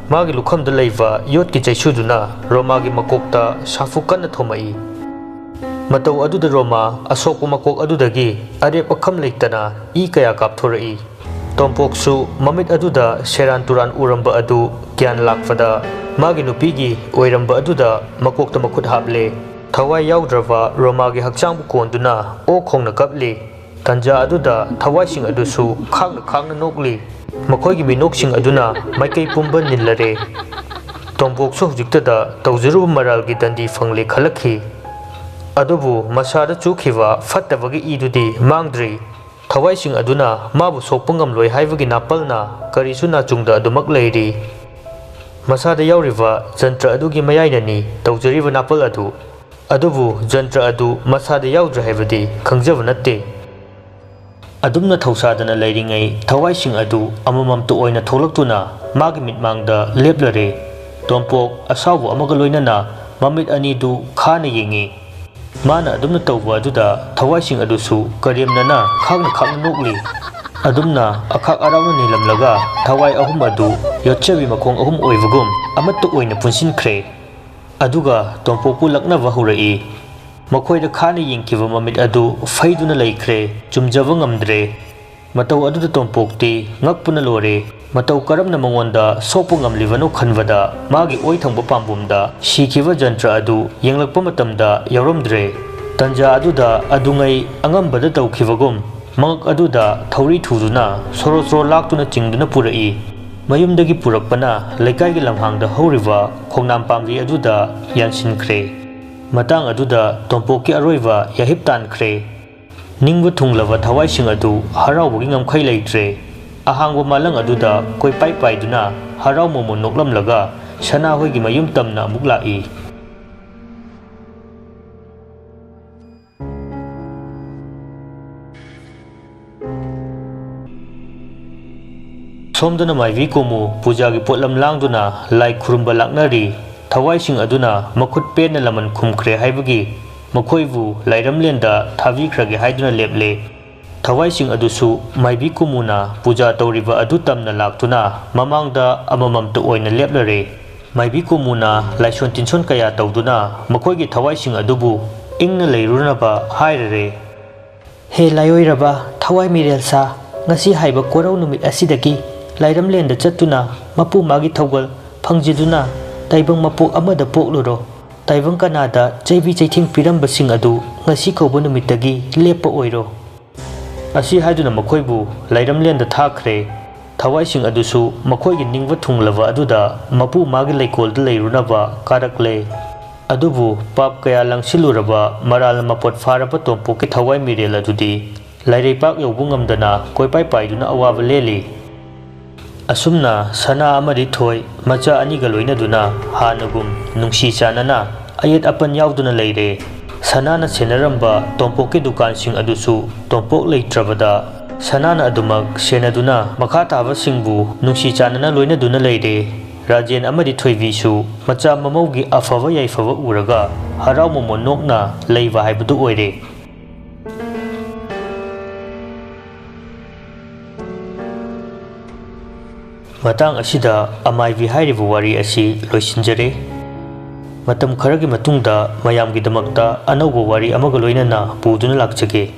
ꯃꯥꯒꯤ ꯂꯨꯈꯝꯗ ꯂꯩꯕ ꯌꯣꯠꯀꯤ ꯆꯩꯁꯨꯗꯨꯅ ꯔꯣꯃꯥꯒꯤ ꯃꯀꯣꯛꯇ ꯁꯥꯐꯨ ꯀꯟꯅ ꯊꯣꯝꯃꯛꯏ꯫ ꯃꯇꯧ ꯑꯗꯨꯗ ꯔꯣꯃꯥ ꯑꯁꯣꯛꯄ ꯃꯀꯣꯛ ꯑꯗꯨꯗꯒꯤ ꯑꯔꯦꯞ ꯑꯈꯝ ꯂꯩꯇꯅ ꯏ ꯀꯌꯥ ꯀꯥꯞꯊꯣꯔꯛꯏ꯫ ꯇꯣꯝꯄꯣꯛꯁꯨ ꯃꯃꯤꯠ ꯑꯗꯨꯗ ꯁꯦꯔꯥꯟ ꯇꯨꯔꯥꯟ ꯎꯔꯝꯕ ꯑꯗꯨ ꯒ꯭ꯌꯥꯟ ꯂꯥꯛꯄꯗ ꯃꯥꯒꯤ ꯅꯨꯄꯤꯒꯤ ꯑꯣꯏꯔꯝꯕ ꯑꯗꯨꯗ ꯃꯀꯣꯛꯇ ꯃꯈꯨꯠ ꯍꯥꯞꯂꯦ꯫ ꯊꯋꯥꯏ ꯌꯥꯎꯗ꯭ꯔꯕ ꯔꯣꯃꯥꯒꯤ ꯍꯛꯆꯥꯡꯕꯨ ꯀꯣꯟꯗꯨꯅ ꯑꯣꯛ ꯈꯣꯡꯅ ꯀꯞꯂꯤ꯫ ꯇꯟꯖꯥ ꯑꯗꯨꯗ ꯊꯋꯥꯏꯁꯤꯡ ꯑꯗꯨꯁꯨ ꯈꯥꯡꯅ ꯈꯥꯡꯅ ꯅꯣꯛꯂꯤ꯫ ꯃꯈꯣꯏꯒꯤ ꯃꯤꯅꯣꯛꯁꯤꯡ ꯑꯗꯨꯅ ꯃꯥꯏꯀꯩ ꯄꯨꯝꯕ ꯅꯤꯜꯂꯔꯦ꯫ ꯇꯣꯝꯄꯣꯛꯁꯨ ꯍꯧꯖꯤꯛꯇꯗ ꯇꯧꯖꯔꯨꯕ ꯃꯔꯥꯜꯒꯤ ꯗꯟꯗꯤ ꯐꯪꯂꯦ ꯈꯜꯂꯛꯈꯤ꯫ ꯑꯗꯨꯕꯨ ꯃꯁꯥꯗ ꯆꯨꯈꯤꯕ ꯐꯠꯇꯕꯒꯤ ꯏꯗꯨꯗꯤ ꯃꯥꯡꯗ꯭ꯔꯤ꯫ ꯊꯋꯥꯏꯁꯤꯡ ꯑꯗꯨꯅ ꯃꯥꯕꯨ ꯁꯣꯛꯄ ꯉꯝꯂꯣꯏ ꯍꯥꯏꯕꯒꯤ ꯅꯥꯄꯜꯅ ꯀꯔꯤꯁꯨ ꯅꯥꯆꯨꯡꯗ ꯑꯗꯨꯃꯛ ꯂꯩꯔꯤ꯫ ꯃꯁꯥꯗ ꯌꯥꯎꯔꯤꯕ ꯖꯟꯇ꯭ꯔ ꯑꯗꯨꯒꯤ ꯃꯌꯥꯏꯅꯅꯤ ꯇꯧꯖꯔꯤꯕ ꯅꯥꯄꯜ ꯑꯗꯨ꯫ ꯑꯗꯨꯕꯨ ꯖꯟꯇ꯭ꯔ ꯑꯗꯨ ꯃꯁꯥꯗ ꯌꯥꯎꯗ꯭ꯔꯦ ꯍꯥꯏꯕꯗꯤ ꯈꯪꯖꯕ ꯅꯠꯇꯦ꯫ ꯑꯗꯨꯝꯅ ꯊꯧꯁꯥꯗꯅ ꯂꯩꯔꯤꯉꯩ ꯊꯋꯥꯏꯁꯤꯡ ꯑꯗꯨ ꯑꯃꯃꯝꯇ ꯑꯣꯏꯅ ꯊꯣꯛꯂꯛꯇꯨꯅ ꯃꯥꯒꯤ ꯃꯤꯠꯃꯥꯡꯗ ꯂꯦꯞꯂꯔꯦ꯫ ꯇꯣꯝꯄꯣꯛ ꯑꯁꯥꯎꯕ ꯑꯃꯒ ꯂꯣꯏꯅꯅ ꯃꯃꯤꯠ ꯑꯅꯤꯗꯨ ꯈꯥꯅ ꯌꯦꯡꯉꯤ꯫ ꯃꯥꯅ ꯑꯗꯨꯝꯅ ꯇꯧꯕ ꯑꯗꯨꯗ ꯊꯋꯥꯏꯁꯤꯡ ꯑꯗꯨꯁꯨ ꯀꯔꯦꯝꯅꯅ ꯈꯥꯛꯅ ꯈꯥꯛꯅ ꯅꯣꯛꯂꯤ꯫ ꯑꯗꯨꯝꯅ ꯑꯈꯥꯛ ꯑꯔꯥꯎꯅ ꯅꯤꯜꯂꯝꯂꯒ ꯊꯋꯥꯏ ꯑꯍꯨꯝ ꯑꯗꯨ ꯌꯣꯠꯆꯕꯤ ꯃꯈꯣꯡ ꯑꯍꯨꯝ ꯑꯣꯏꯕꯒꯨꯝ ꯑꯃꯠꯇ ꯑꯣꯏꯅ ꯄꯨꯟꯁꯤꯟꯈ꯭ꯔꯦ꯫ ꯑꯗꯨꯒ ꯇꯣꯝꯄꯣꯛꯄꯨ ꯂꯛꯅꯕ ꯍꯧꯔꯛꯏ꯫ ꯃꯈꯣꯏꯗ ꯈꯥꯅ ꯌꯦꯡꯈꯤꯕ ꯃꯃꯤꯠ ꯑꯗꯨ ꯐꯩꯗꯨꯅ ꯂꯩꯈ꯭ꯔꯦ, ꯆꯨꯝꯖꯕ ꯉꯝꯗ꯭ꯔꯦ꯫ ꯃꯇꯧ ꯑꯗꯨꯗ ꯇꯣꯝꯄꯣꯛꯇꯤ ꯉꯛꯄꯅ ꯂꯣꯏꯔꯦ꯫ ꯃꯇꯧ ꯀꯔꯝꯅ ꯃꯉꯣꯟꯗ ꯁꯣꯛꯄ ꯉꯝꯂꯤꯕꯅꯣ ꯈꯟꯕꯗ ꯃꯥꯒꯤ ꯑꯣꯏ ꯊꯪꯕ ꯄꯥꯝꯕꯣꯝꯗ ꯁꯤꯈꯤꯕ ꯖꯟꯇ꯭ꯔ ꯑꯗꯨ ꯌꯦꯡꯂꯛꯄ ꯃꯇꯝꯗ ꯌꯥꯎꯔꯝꯗ꯭ꯔꯦ꯫ ꯇꯟꯖꯥ ꯑꯗꯨꯗ ꯑꯗꯨꯉꯩ ꯑꯉꯝꯕꯗ ꯇꯧꯈꯤꯕꯒꯨꯝ ꯃꯉꯛ ꯑꯗꯨꯗ ꯊꯧꯔꯤ ꯊꯨꯗꯨꯅ ꯁꯣꯔꯣ ꯁꯣꯔꯣ ꯂꯥꯛꯇꯨꯅ ꯆꯤꯡꯗꯨꯅ ꯄꯨꯔꯛꯏ꯫ ꯃꯌꯨꯝꯗꯒꯤ ꯄꯨꯔꯛꯄꯅ ꯂꯩꯀꯥꯏꯒꯤ ꯂꯝꯍꯥꯡꯗ ꯍꯧꯔꯤꯕ ꯈꯣꯡꯅꯥꯝ ꯄꯥꯝꯕꯤ ꯑꯗꯨꯗ ꯌꯥꯟꯁꯤꯟꯈ꯭ꯔꯦ꯫ ꯃꯇꯥꯡ ꯑꯗꯨꯗ ꯇꯣꯝꯄꯣꯛꯀꯤ ꯑꯔꯣꯏꯕ ꯌꯥꯍꯤꯞ ꯇꯥꯟꯈ꯭ꯔꯦ꯫ ꯅꯤꯡꯕ ꯊꯨꯡꯂꯕ ꯊꯋꯥꯏꯁꯤꯡ ꯑꯗꯨ ꯍꯔꯥꯎꯕꯒꯤ ꯉꯝꯈꯩ ꯂꯩꯇ꯭ꯔꯦ꯫ ꯑꯍꯥꯡꯕ ꯃꯥꯂꯪ ꯑꯗꯨꯗ ꯀꯣꯏꯄꯥꯏ ꯄꯥꯏꯗꯨꯅ ꯍꯔꯥꯎ ꯃꯣꯃꯣꯟ ꯅꯣꯛꯂꯝꯂꯒ ꯁꯅꯥꯍꯣꯏꯒꯤ ꯃꯌꯨꯝ ꯇꯝꯅ ꯑꯃꯨꯛ ꯂꯥꯛꯏ꯫ ꯁꯣꯝꯗꯅ ꯃꯥꯏꯕꯤ ꯀꯣꯃꯨ ꯄꯨꯖꯥꯒꯤ ꯄꯣꯠꯂꯝ ꯂꯥꯡꯗꯨꯅ ꯂꯥꯏ ꯈꯨꯔꯨꯝꯕ ꯂꯥꯛꯅꯔꯤ꯫ ꯊꯋꯥꯏꯁꯤꯡ ꯑꯗꯨꯅ ꯃꯈꯨꯠ ꯄꯦꯟꯅ ꯂꯃꯟ ꯈꯨꯝꯈ꯭ꯔꯦ ꯍꯥꯏꯕꯒꯤ ꯃꯈꯣꯏꯕꯨ ꯂꯥꯏꯔꯝꯂꯦꯟꯗ ꯊꯥꯕꯤꯈ꯭ꯔꯒꯦ ꯍꯥꯏꯗꯨꯅ ꯂꯦꯞꯂꯦ꯫ ꯊꯋꯥꯏꯁꯤꯡ ꯑꯗꯨꯁꯨ ꯃꯥꯏꯕꯤ ꯀꯣꯃꯨꯅ ꯄꯨꯖꯥ ꯇꯧꯔꯤꯕ ꯑꯗꯨ ꯇꯝꯅ ꯂꯥꯛꯇꯨꯅ ꯃꯃꯥꯡꯗ ꯑꯃꯃꯝꯇ ꯑꯣꯏꯅ ꯂꯦꯞꯂꯔꯦ꯫ ꯃꯥꯏꯕꯤ ꯀꯣꯃꯨꯅ ꯂꯥꯏꯁꯣꯟ ꯇꯤꯟꯁꯣꯟ ꯀꯌꯥ ꯇꯧꯗꯨꯅ ꯃꯈꯣꯏꯒꯤ ꯊꯋꯥꯏꯁꯤꯡ ꯑꯗꯨꯕꯨ ꯏꯪꯅ ꯂꯩꯔꯨꯅꯕ ꯍꯥꯏꯔꯔꯦ꯫ ꯍꯦ ꯂꯥꯏꯑꯣꯏꯔꯕ ꯊꯋꯥꯏ ꯃꯤꯔꯦꯜ ꯁꯥ, ꯉꯁꯤ ꯍꯥꯏꯕ ꯀꯣꯔꯧ ꯅꯨꯃꯤꯠ ꯑꯁꯤꯗꯒꯤ ꯂꯥꯏꯔꯝꯂꯦꯟꯗ ꯆꯠꯇꯨꯅ ꯃꯄꯨ ꯃꯥꯒꯤ ꯊꯧꯒꯜ ꯐꯪꯖꯤꯟꯗꯨꯅ ꯇꯥꯏꯕꯪ ꯃꯄꯣꯛ ꯑꯃꯗ ꯄꯣꯛꯂꯨꯔꯣ꯫ ꯇꯥꯏꯕꯪ ꯀꯅꯥꯗ ꯆꯩꯕꯤ ꯆꯩꯊꯦꯡ ꯄꯤꯔꯝꯕꯁꯤꯡ ꯑꯗꯨ ꯉꯁꯤ ꯀꯧꯕ ꯅꯨꯃꯤꯠꯇꯒꯤ ꯂꯦꯞꯄ ꯑꯣꯏꯔꯣ꯫ ꯑꯁꯤ ꯍꯥꯏꯗꯨꯅ ꯃꯈꯣꯏꯕꯨ ꯂꯥꯏꯔꯝꯂꯦꯟꯗ ꯊꯥꯈ꯭ꯔꯦ꯫ ꯊꯋꯥꯏꯁꯤꯡ ꯑꯗꯨꯁꯨ ꯃꯈꯣꯏꯒꯤ ꯅꯤꯡꯕ ꯊꯨꯡꯂꯕ ꯑꯗꯨꯗ ꯃꯄꯨ ꯃꯥꯒꯤ ꯂꯩꯀꯣꯜꯗ ꯂꯩꯔꯨꯅꯕ ꯀꯥꯔꯛꯂꯦ꯫ ꯑꯗꯨꯕꯨ ꯄꯥꯞ ꯀꯌꯥ ꯂꯪꯁꯤꯜꯂꯨꯔꯕ ꯃꯔꯥꯜ ꯃꯄꯣꯠ ꯐꯥꯔꯕ ꯇꯣꯝꯄꯣꯛꯀꯤ ꯊꯋꯥꯏ ꯃꯤꯔꯦꯜ ꯑꯗꯨꯗꯤ ꯂꯥꯏꯔꯩꯄꯥꯛ ꯌꯧꯕ ꯉꯝꯗꯅ ꯀꯣꯏꯄꯥꯏ ꯄꯥꯏꯗꯨꯅ ꯑꯋꯥꯕ ꯂꯦꯜꯂꯤ꯫ ꯑꯁꯨꯝꯅ ꯁꯅꯥ ꯑꯃꯗꯤ ꯊꯣꯏ ꯃꯆꯥ ꯑꯅꯤꯒ ꯂꯣꯏꯅꯗꯨꯅ ꯍꯥꯟꯅꯒꯨꯝ ꯅꯨꯡꯁꯤ ꯆꯥꯟꯅꯅ ꯑꯌꯦꯠ ꯑꯄꯟ ꯌꯥꯎꯗꯅ ꯂꯩꯔꯦ꯫ ꯁꯅꯥꯅ ꯁꯦꯟꯅꯔꯝꯕ ꯇꯣꯝꯄꯣꯛꯀꯤ ꯗꯨꯀꯥꯟꯁꯤꯡ ꯑꯗꯨꯁꯨ ꯇꯣꯝꯄꯣꯛ ꯂꯩꯇ꯭ꯔꯕꯗ ꯁꯅꯥꯅ ꯑꯗꯨꯃꯛ ꯁꯦꯟꯅꯗꯨꯅ ꯃꯈꯥ ꯇꯥꯕꯁꯤꯡꯕꯨ ꯅꯨꯡꯁꯤ ꯆꯥꯟꯅꯅ ꯂꯣꯏꯅꯗꯨꯅ ꯂꯩꯔꯦ꯫ ꯔꯥꯖꯦꯟ ꯑꯃꯗꯤ ꯊꯣꯏꯕꯤꯁꯨ ꯃꯆꯥ ꯃꯃꯧꯒꯤ ꯑꯐꯕ ꯌꯥꯏꯐꯕ ꯎꯔꯒ ꯍꯔꯥꯎ ꯃꯃꯣꯟ ꯅꯣꯛꯅ ꯂꯩꯕ ꯍꯥꯏꯕꯗꯨ ꯑꯣꯏꯔꯦ꯫ ꯃꯇꯥꯡ ꯑꯁꯤꯗ ꯑꯃꯥꯏꯕꯤ ꯍꯥꯏꯔꯤꯕ ꯋꯥꯔꯤ ꯑꯁꯤ ꯂꯣꯏꯁꯤꯟꯖꯔꯦ꯫ ꯃꯇꯝ ꯈꯔꯒꯤ ꯃꯇꯨꯡꯗ ꯃꯌꯥꯝꯒꯤꯗꯃꯛꯇ ꯑꯅꯧꯕ ꯋꯥꯔꯤ ꯑꯃꯒ ꯂꯣꯏꯅꯅ ꯄꯨꯗꯨꯅ ꯂꯥꯛꯆꯒꯦ꯫